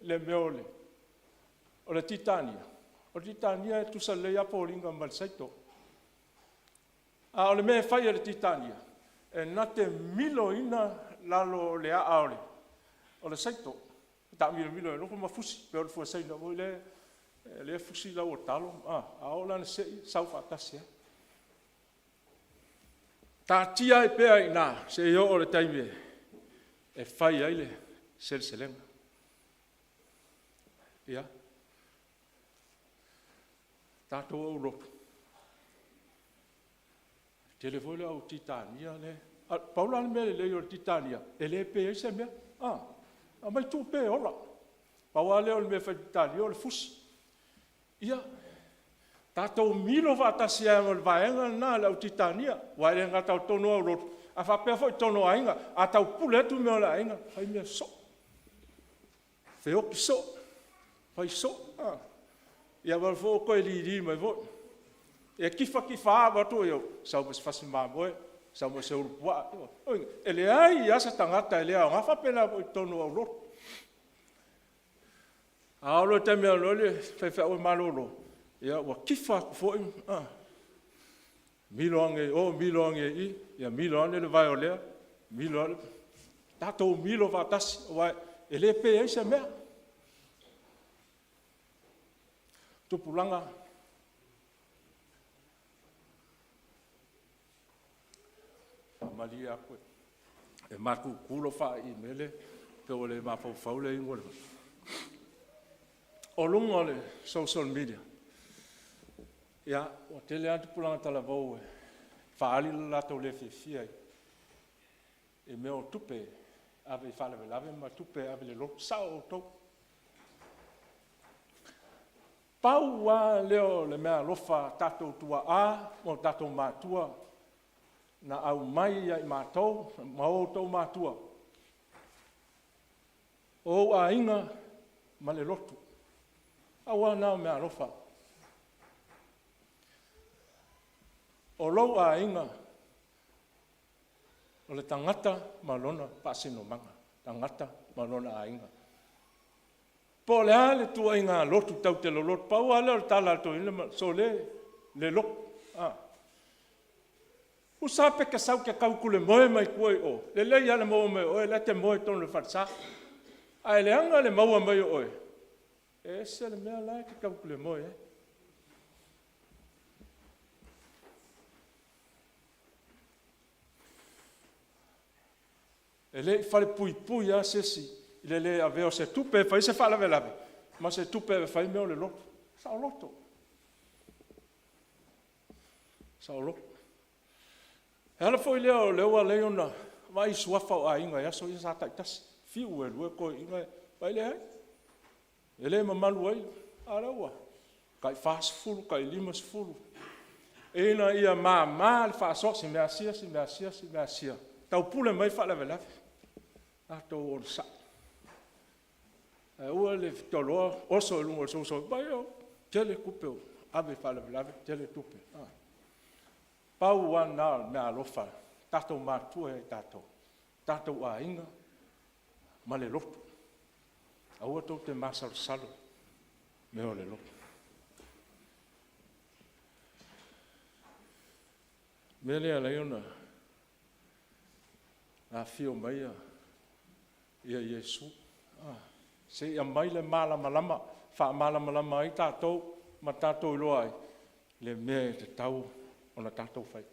A: le mea o le titania, o le titania e tutusa lelei lava foliga ma le saito. A o le mea e fai e le titania, e na te miloina lalo o le aa o le saito, taamilomilo ai ma fusi pei o le fua Saina foi lea, lea e fusi lau o talo a oo la ina sei sau faatasi ai. Taatia ai pea i ina seia oo i le taimi e fai ai le seleselega. Ia, tatou aulotu, e tele foi le au titania lea. Pau la le mea lelei o le titania e le pe ai se mea, aumai tuu pea e ola. Pau lava lea o le mea e fai i le titania o le fusi. Ia tatou milo faatasi ai ma le vaega lena le au titania aua e le gata o totonu o aulotu ae faapea foi totonu o aiga. A taupule atu mea o le aiga, fai mea soo, feoti soo, fai soo, ia vaai foi ua toe lili mai foi. E tifa tifa lava vaeatu, ia sau ma se fasi mamoe, sau ma se ulupuaa. Lona uiga e leai lava se tagata e le aoga, e faapena foi i totonu o aulotu. A oo loa i le taimi e alu ai le faifeau e malolo, ia ua tifa atu foi, milo ane i o, milo ane i i, ia milo ane le vae o lea, milo ane. Tatou milo faatasi aua e le pe ai se mea. Tupulaga, e faamalie atu e matutu lou faai i le mea lea pei ua le mafaufau le inu a le… O luga o le social media, ia ua tele lava tupulaga talavou e faaali lo latou le fiafia i mea o tupe e ave i faalavelave ma tupe e ave i le lotu. E sao outou. Pau lava lea o le meaalofa a tatou tuaa ma o tatou matua na aumai ia i matou ma outou matua, o ou aiga ma le lotu. Pau lava lena o meaalofa. O lou aiga o le tagata ma lona faasinomaga, tagata ma lona aiga. Po o le a le ituaiga lotu tatou te lolotu, pau lava lea o le tala a le toeaina, sole, le lotu, tusa lava pe te sau e te tautulemoe mai tua i o, lelei lava le maua mai o oe la e te moe i totonu o le falesa. Ae leaga le maua mai o oe, e ese le mea la e te tautulemoe ai. E le i falepuipui lava se isi i le le avea o se tupe e fai ai se faalavelave ma se tupe e ave e fai ai mea o le lotu. E saoloto, saoloto. O le ala foi lea o lea ua ala ai ona vaai i suafa o aiga i aso ia sa taitasi, fiu e 2 toeaiina, vaai la i ai, e le mamalu ai, a o lea ua tai 40, tai 50, ina ia mama le faasoa, si mea sia, si mea sia, si mea sia, taupule mai faalavelave, tatou onosai. Ae aua le toloa oso i luga o le social, vaai e tele tupe ua ave i faalavelave, tele tupe. Pau lava lena o le meaalofa a tatou matua ia i tatou, o tatou aiga ma le lotu. Aua tou te masalosalo i mea o le lotu. O le mea lea e ala ai ona afifio mai Iesu, se i aumai le malamalama, faamalamalama ai tatou ma tatou iloa ai le mea e tatau ona tatou faia.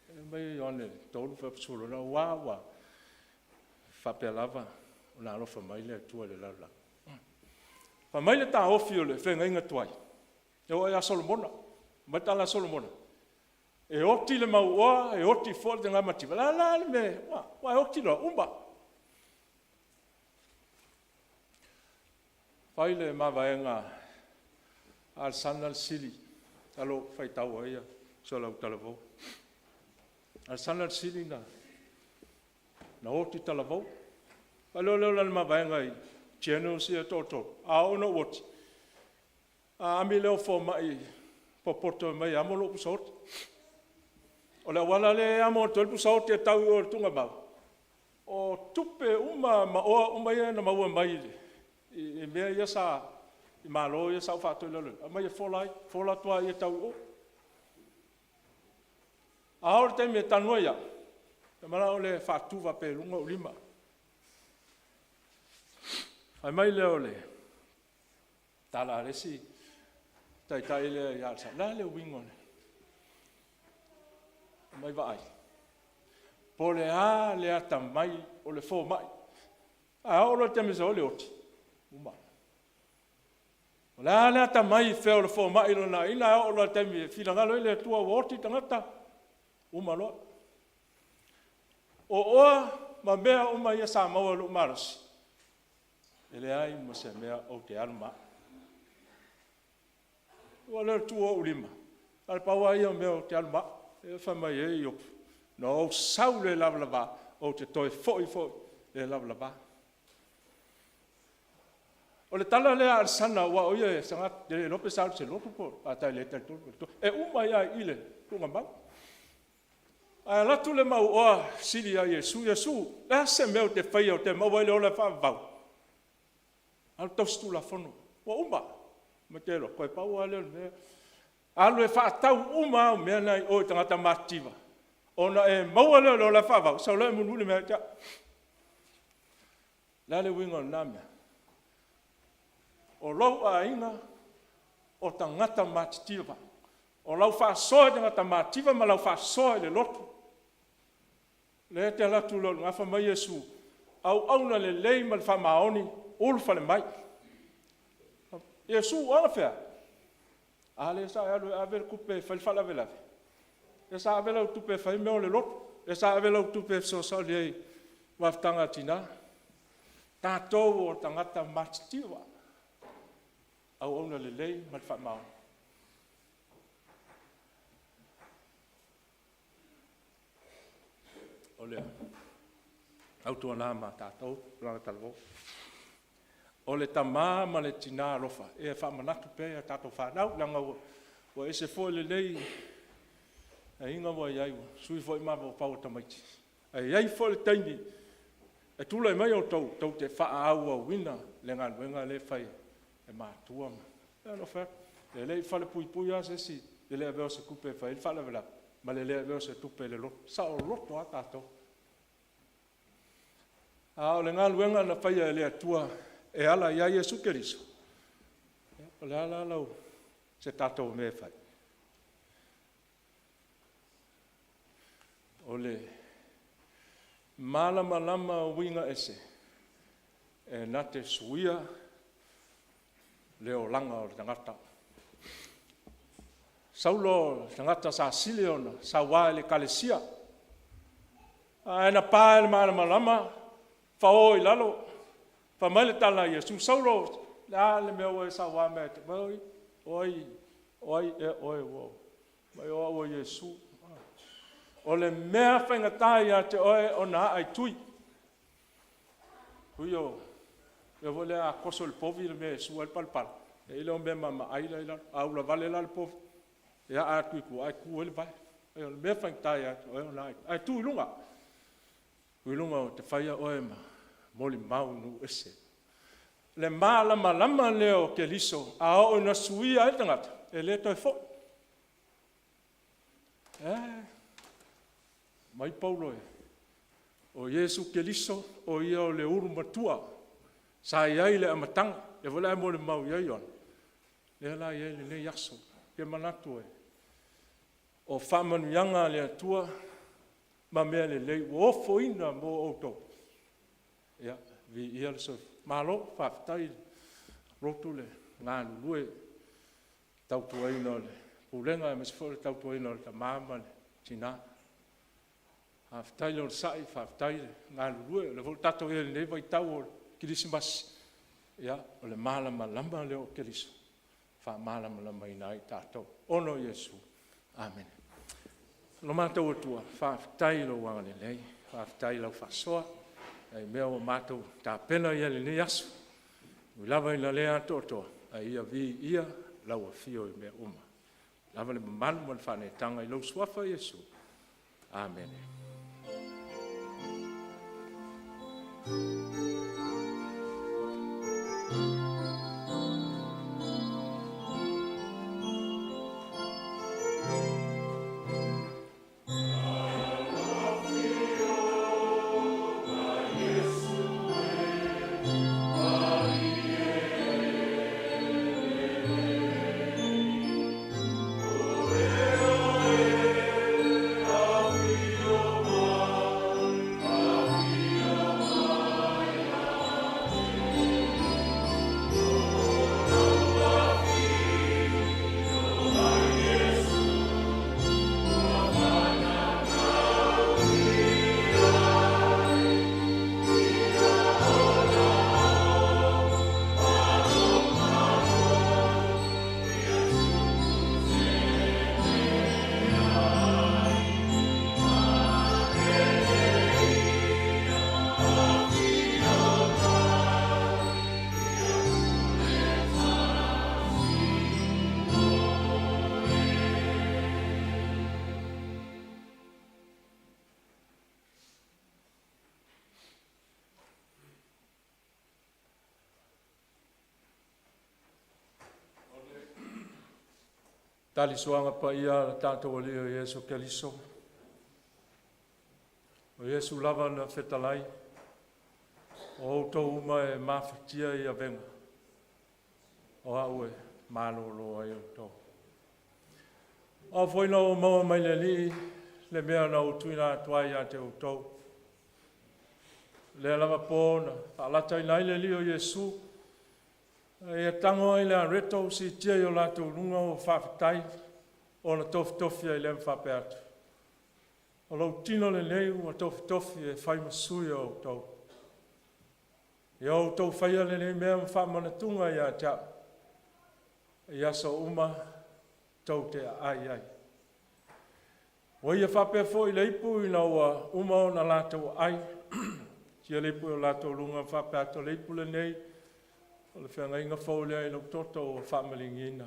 A: Fai mai Ioane 3:16, aua ua faapea lava ona alofa mai le Atua i le lalolagi. Fai mai le taofi o le feagaiga tuai, e oo lava ia Solomona. Fai mai le tala a Solomona, e oti le mauoa e oti foi le taugamativa. O le a la le mea, aua e oti loa, uma. Fai le mavaega a Alesana le Sili, masalo ua faitau ai uso a Autalavou. O Alesana le Sili na oti talavou, ona fai loa lea o lana mavaega i Generals ia e toatolu, a oo ina ou oti, a ami lea o fomai popoto e omai e amo lou pusaoti. O le auala lea e amo atu ai le pusaoti e tau i o i le tuugamau, o tupe uma ma oa uma ia na maua mai i mea ia sa, i malo ia sa ou faatau i lalo i o, aumai e fola ai, fola atu lava i i e tau i o. A oo i le taimi e tanu ai au, Ou te manao lea e faatu faapea i luga ou lima. Fai mai lea o le tala a le isi taitai lea ia Alesana, o le a le uiga o le… Fai mai, vaai, po o le a le atamai o le fomai, ae a oo loa i le taimi e sau ai le oti, uma. O le a le atamai, fea o le fomai i lona aiga, ae oo loa i le taimi e finagalo ai le Atua ua oti le tagata, uma loa. O oa ma mea uma ia sa maua i lou malosi, e leai ma se mea ou te alu ma au. Pau lea o le tuu o ou lima, na o le pau lava ia o mea ou te alu ma au. Lea fai mai ai Iopu, na ou sau i le lavalava, ou te toe foi foi i le lavalava. O le tala lea a Alesana aua o ia ou te le iloa pe sa alu i se lotu pe… faatali e le talitonu, e uma ai lava i i le tuugamau. Ae alu atu le mauoa fesili ia Iesu, Iesu o le a se mea ou te faia ou te maua ai le ola faavavau? Alu tausi tulafono, ua uma. Fai mai ou te iloa toe pau a lea o le mea, alu e faatau uma au mea na i o i tagata matitiva ona e maua lea o le ola faavavau, sau loa e mulimuli mai ia te au. O le a le uiga o lena mea? O lou aiga o tagata matitiva, o lau faasoa i tagata matitiva ma lau faasoa i le lotu. Lea e te alu atu loa i luga fai mai Iesu, auauna lelei ma le faamaoni, ulufale mai. Iesu o anafea? A lea sa e alu e ave le tupe e fai le faalavelave, lea sa ave lau tupe e fai mea o le lotu, lea sa ave lau tupe e fesoasoani ai i mafutaga a tina. O tatou o tagata matitiva, auauna lelei ma le faamaoni. O le fautuaga mo tatou tagata talavou. O le tama ma le tina alofa, ia faamanatu pea i a tatou fanau leaga ua ese foi lenei aiga ua i ai, ua sui foi mafaufau o tamaiti, ae i ai foi le taimi e tulai mai outou tou te faaauauina le galuega lea e fai e matua ma… E pei ona ou fai atu, e le i falepuipui lava se isi i le le avea o se tupe e fai ai le faalavelave ma le le avea o se tupe i le lotu, e saoloto lava tatou. A o le galuega na faia e le Atua e ala ia Iesu Keriso, o le a la se tatou mea e fai? O le malamalama o uiga ese e na te suia le olaga o le tagata. Saulo o le tagata sa sili ona saua i le Ekalesia, ae na pa i le malamalama fao i lalo. Fai mai le tala a Iesu, “Saulo, o le a le mea ua e saua mai ai ia te au?” Oi, o ai ea oe? Fai mai o au o Iesu. O le mea faigata ia te oe ona aa i tui. Tui o le mea foi lea a toso i le povi le mea e sua ai le palapala, e i ai lea o mea mamaai la e i lalo. A ulavale la le povi e aa atu i tua ae tu ai le vae. O le mea faigata ia te oe ona aa i tui, ae tu i luga, tu i luga ou te faia oe ma molimau i nuu ese. O le malamalama lea o Keriso a oo ina suia ai le tagata e le toe foi. E fai mai Paulo, o Iesu Keriso o Ia o le ulu matua sa i ai i le amataga, lea foi la e molimau i ai Ioane, lea la e i ai lenei aso. Ou te manatu o faamanuiaga a le Atua ma mea lelei ua ofoina mo outou, ia viia le soifua. Malo faafetai i le lotu le galulue i le tautuaina o le pulega aemaise foi o le tautuaina o le tama ma le tina. Faafetai le onosai, faafetai le galulue. O lea foi ua tatou i ai i lenei vaitau o le Kerisimasi, ia o le malamalama lea o Keriso e faamalamalamaina ai tatou ona o Iesu. Amene. Lo matou Atua, faafetai i lou agalelei, faafetai i lau faasoa i mea ua matou tapena i ai i lenei aso. E ui lava ina le atoatoa, ae ia viia lau afio i mea uma. Ia lava le mamalu ma le faaneetaga i lou Suafa Iesu. Amene. Tali suaga paia a le tatou Alii o Iesu Keriso, o Iesu lava na fetalai, “O outou uma e mafatia i avega, o Au e malolo ai outou.” O a foi na ou maua mai le Alii le mea na ou tuuina atu ai ia te outou, i lea lava po na faalataina ai le Alii o Iesu, a ia tago ai le areto ua siitia i o latou luga ua faafetai, ona tofitofi ai lea ma faapea atu, “O lou tino lenei ua tofitofi e fai ma sui o outou. Ia outou faia lenei mea ma faamanatuga ia te A'u i aso uma tou te aai ai.” Ua ia faapea foi le ipu ina ua uma ona latou aai, siitia le ipu i o latou luga ma faapea atu, “O le ipu lenei, o le Feagaiga fou lea i lou toto ua faamaligiina.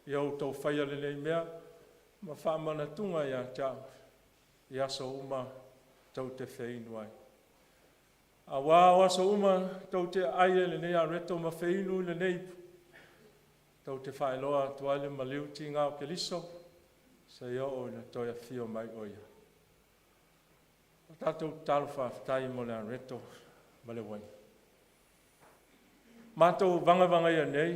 A: Ia outou faia lenei mea ma faamanatuga ia te A'u i aso uma tou te feinu ai. Aua o aso uma tou te aai ai i lenei areto ma feinu i lenei ipu, tou te faailoa atu ai le maliu tiga o Keriso seia oo ina toe afio mai o Ia. O le tatou tatalo faafetai mo le areto ma le uaina. Matou vagavagaia nei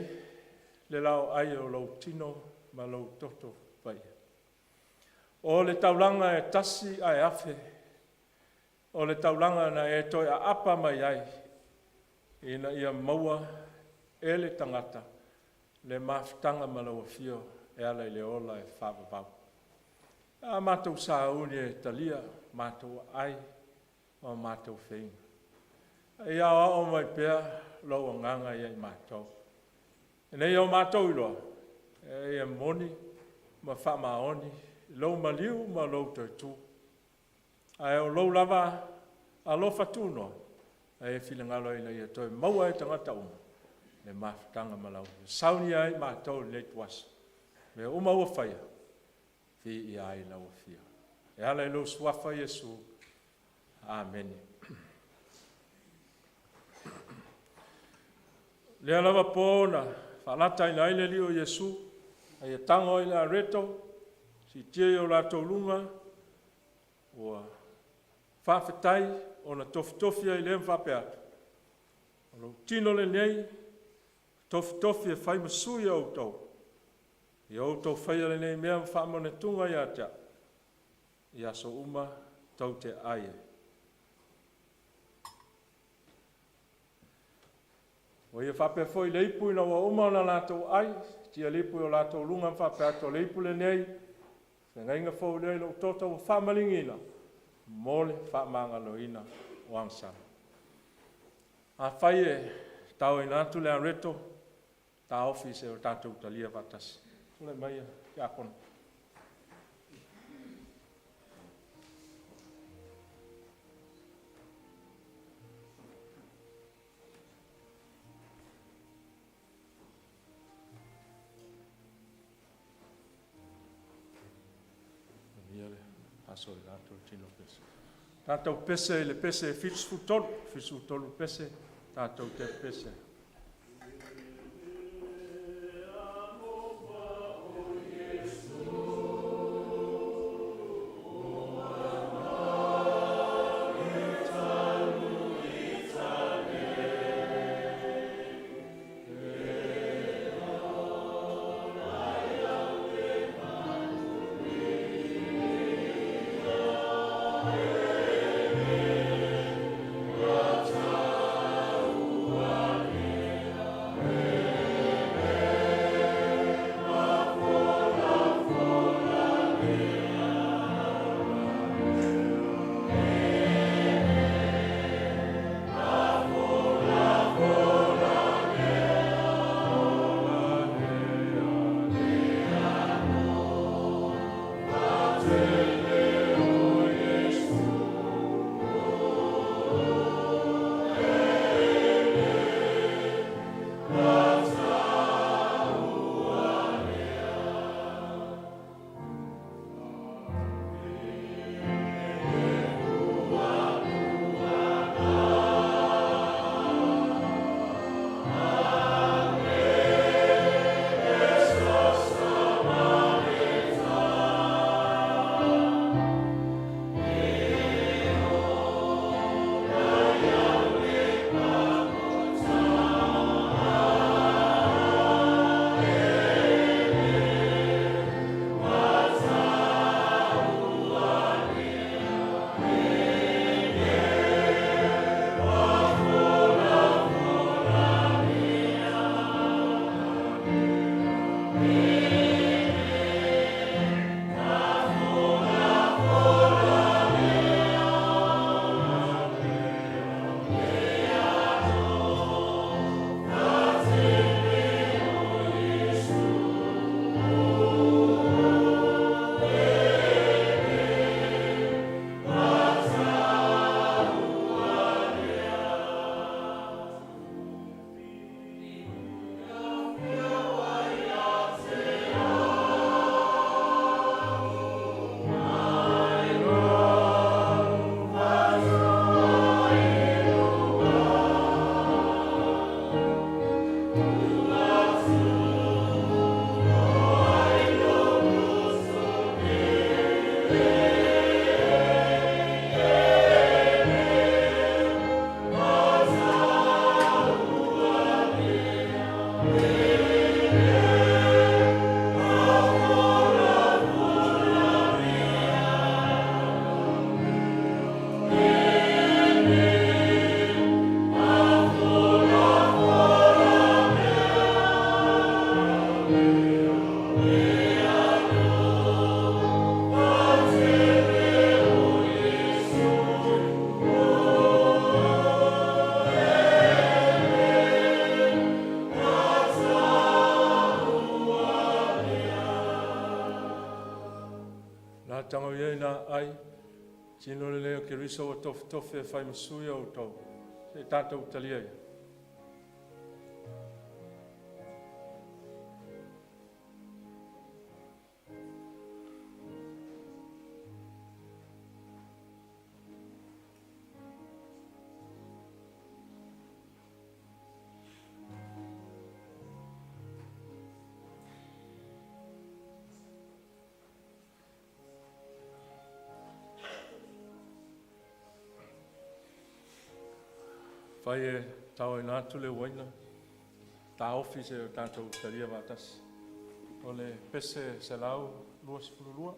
A: le laoai o lou tino ma lou toto paia, o le taulaga e tasi ae afe, o le taulaga na e toe aapa mai ai ina ia maua e le tagata le mafutaga ma lau Afio e ala i le ola e faavavau. Pe a matou sauni e talia matou aai ma matou feinu, a ia aoao mai pea lou Agaga ia i matou, ina ia o matou iloa e moni ma faamaoni lou maliu ma lou toe-tu, ae o lou lava alofa tunoa na e finagalo ai ina ia toe maua e tagata uma le mafutaga ma lau Afio. Saunia ai matou i lenei ituaso, mea uma ua faia, viia ai lau Afio. E ala i lou Suafa Iesu. Amene. O lea lava po na faalataina ai le Alii o Iesu a ia tago ai le areto, siitia i o latou luga, ua faafetai, ona tofitofi ai lea ma faapea atu, “O lou tino lenei ua tofitofi e fai ma sui o outou. Ia outou faia lenei mea ma faamanatuga ia te A'u i aso uma tou te aai ai.” Ua ia faapea foi le ipu ina ua uma ona latou ai, siitia le ipu i o latou luga ma faapea atu, “O le ipu lenei, o le Feagaiga fou lea i lou toto ua faamaligiina mo le faamagaloina o agasala.” Afai e taoina atu le areto, taofi seia tatou talia faatasi. Tulai mai le Tiakono. Tatou pese i le pese 73, 73 le pese, tatou te pese ai. Faatago ia ina aai, tino lenei o Keriso ua tofitofi e fai ma sui o outou. Se i tatou talia ia. Fai e taoina atu le uaina, taofi seia o tatou talia faatasi. O le pese 122.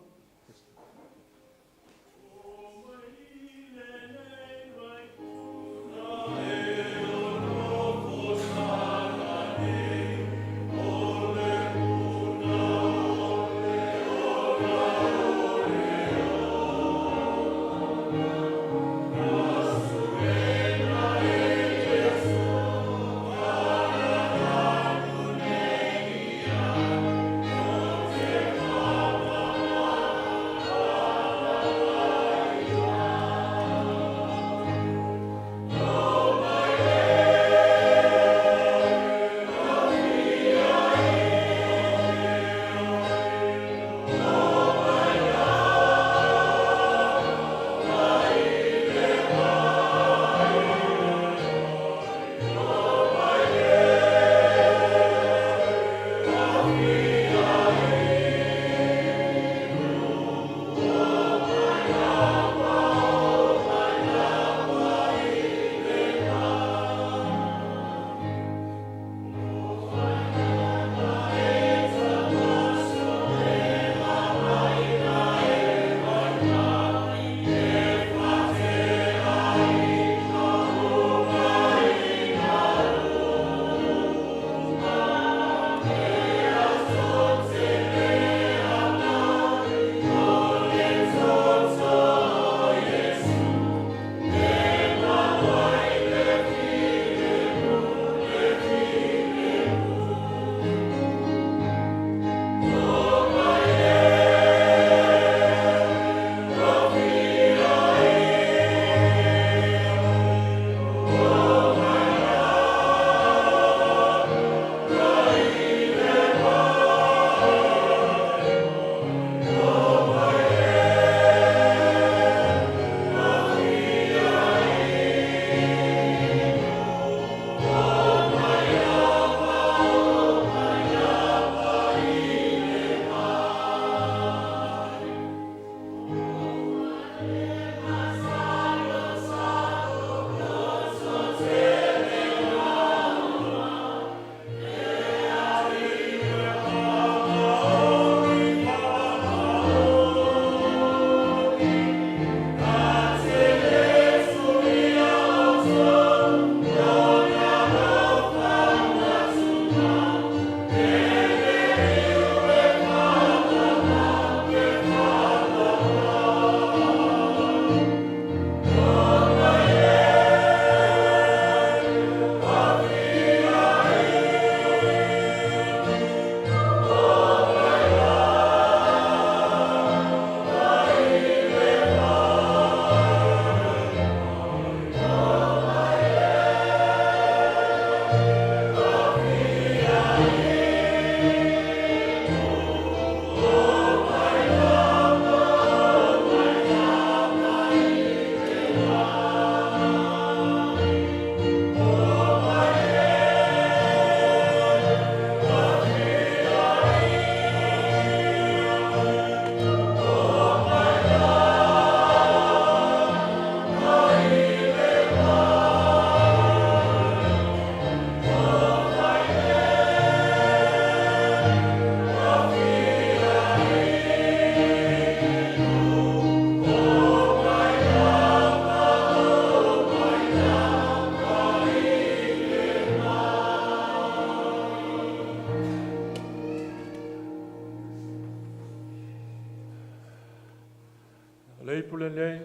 A: O le ipu lenei,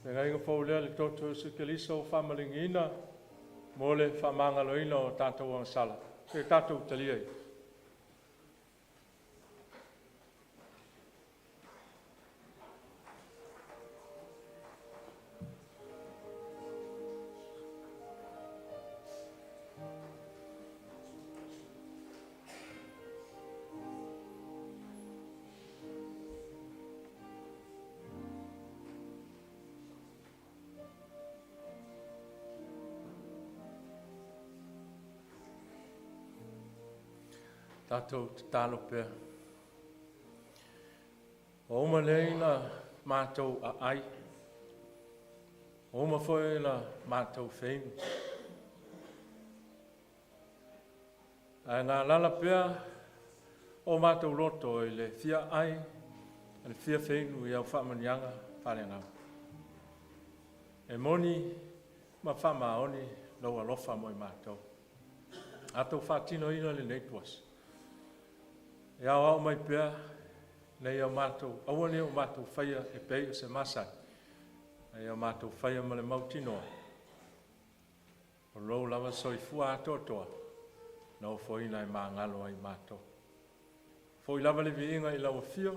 A: feagaiga fou lea i le toto o Iesu Keriso ua faamaligiina mo le faamagaloina o tatou agasala. Se i tatou talia ia. Tatou tatalo pea. Ua uma nei ona matou aai, ua uma foi ona matou feinu, ae galala pea o matou loto i le fia aai ma le fia feinu i au faamanuiaga faaleagaga. E moni ma faamaoni lou alofa mo i matou, tatou faatinoina lenei ituaso, ia aoao mai pea ina ia matou, aua ne i o matou faia e pei o se masani, a ia matou faia ma le mautinoa o lou lava soifua atoatoa na ofoina e magalo ai matou. Foi lava le viiga i lau afio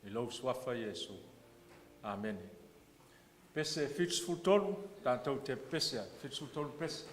A: i lou Suafa Iesu. Amene. Pese 73, tatou te pepese ai. 73 pese.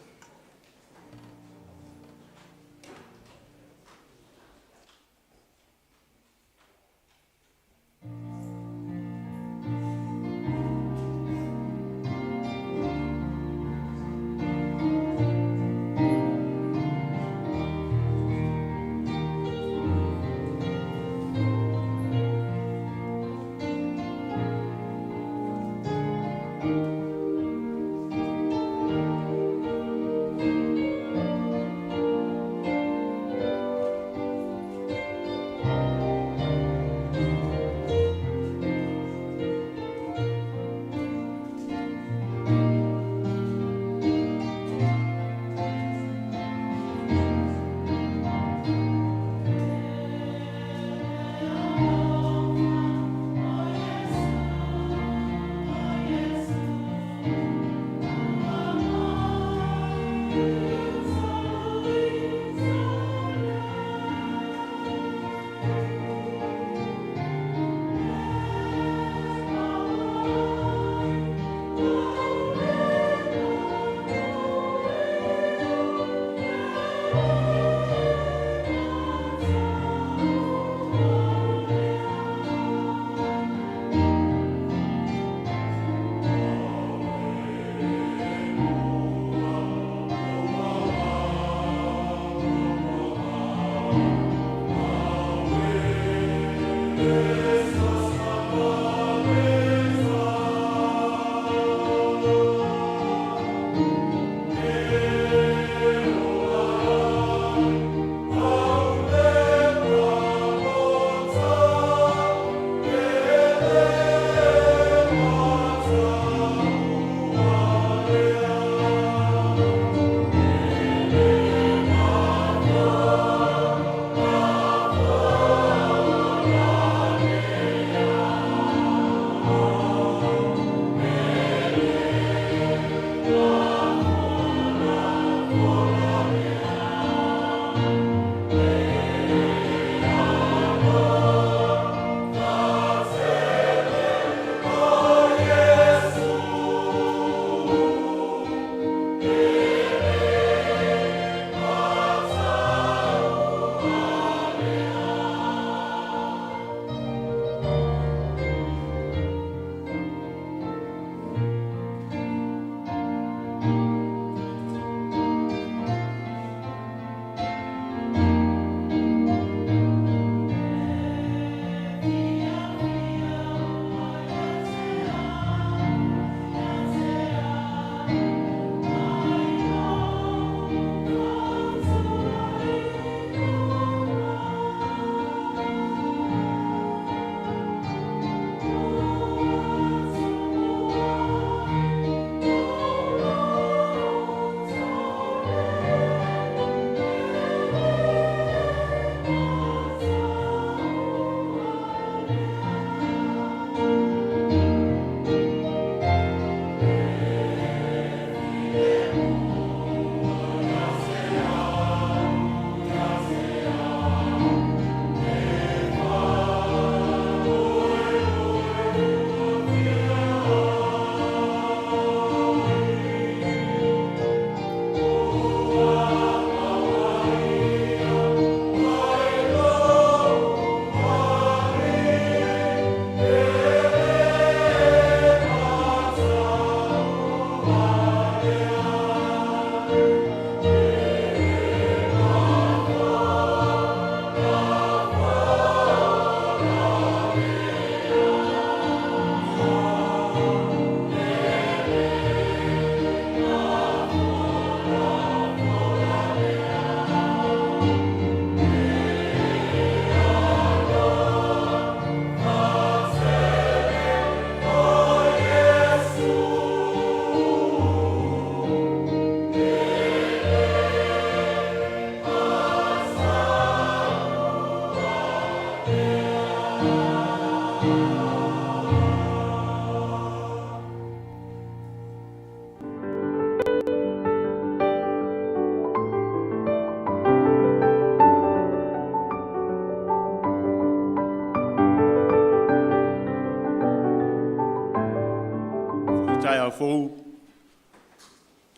B: fou e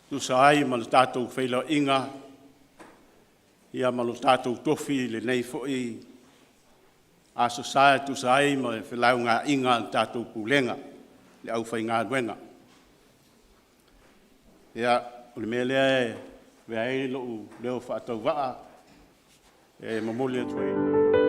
B: tusa ai ma le tatou feiloaiga ma lo tatou tofi i lenei foi Aso Sa e tusa ai ma le felaugaaiga a le tatou Pulega, le aufaigaluega. Ia, o le mea lea e avea ai lou leo faatauvaa e momoli atu ai.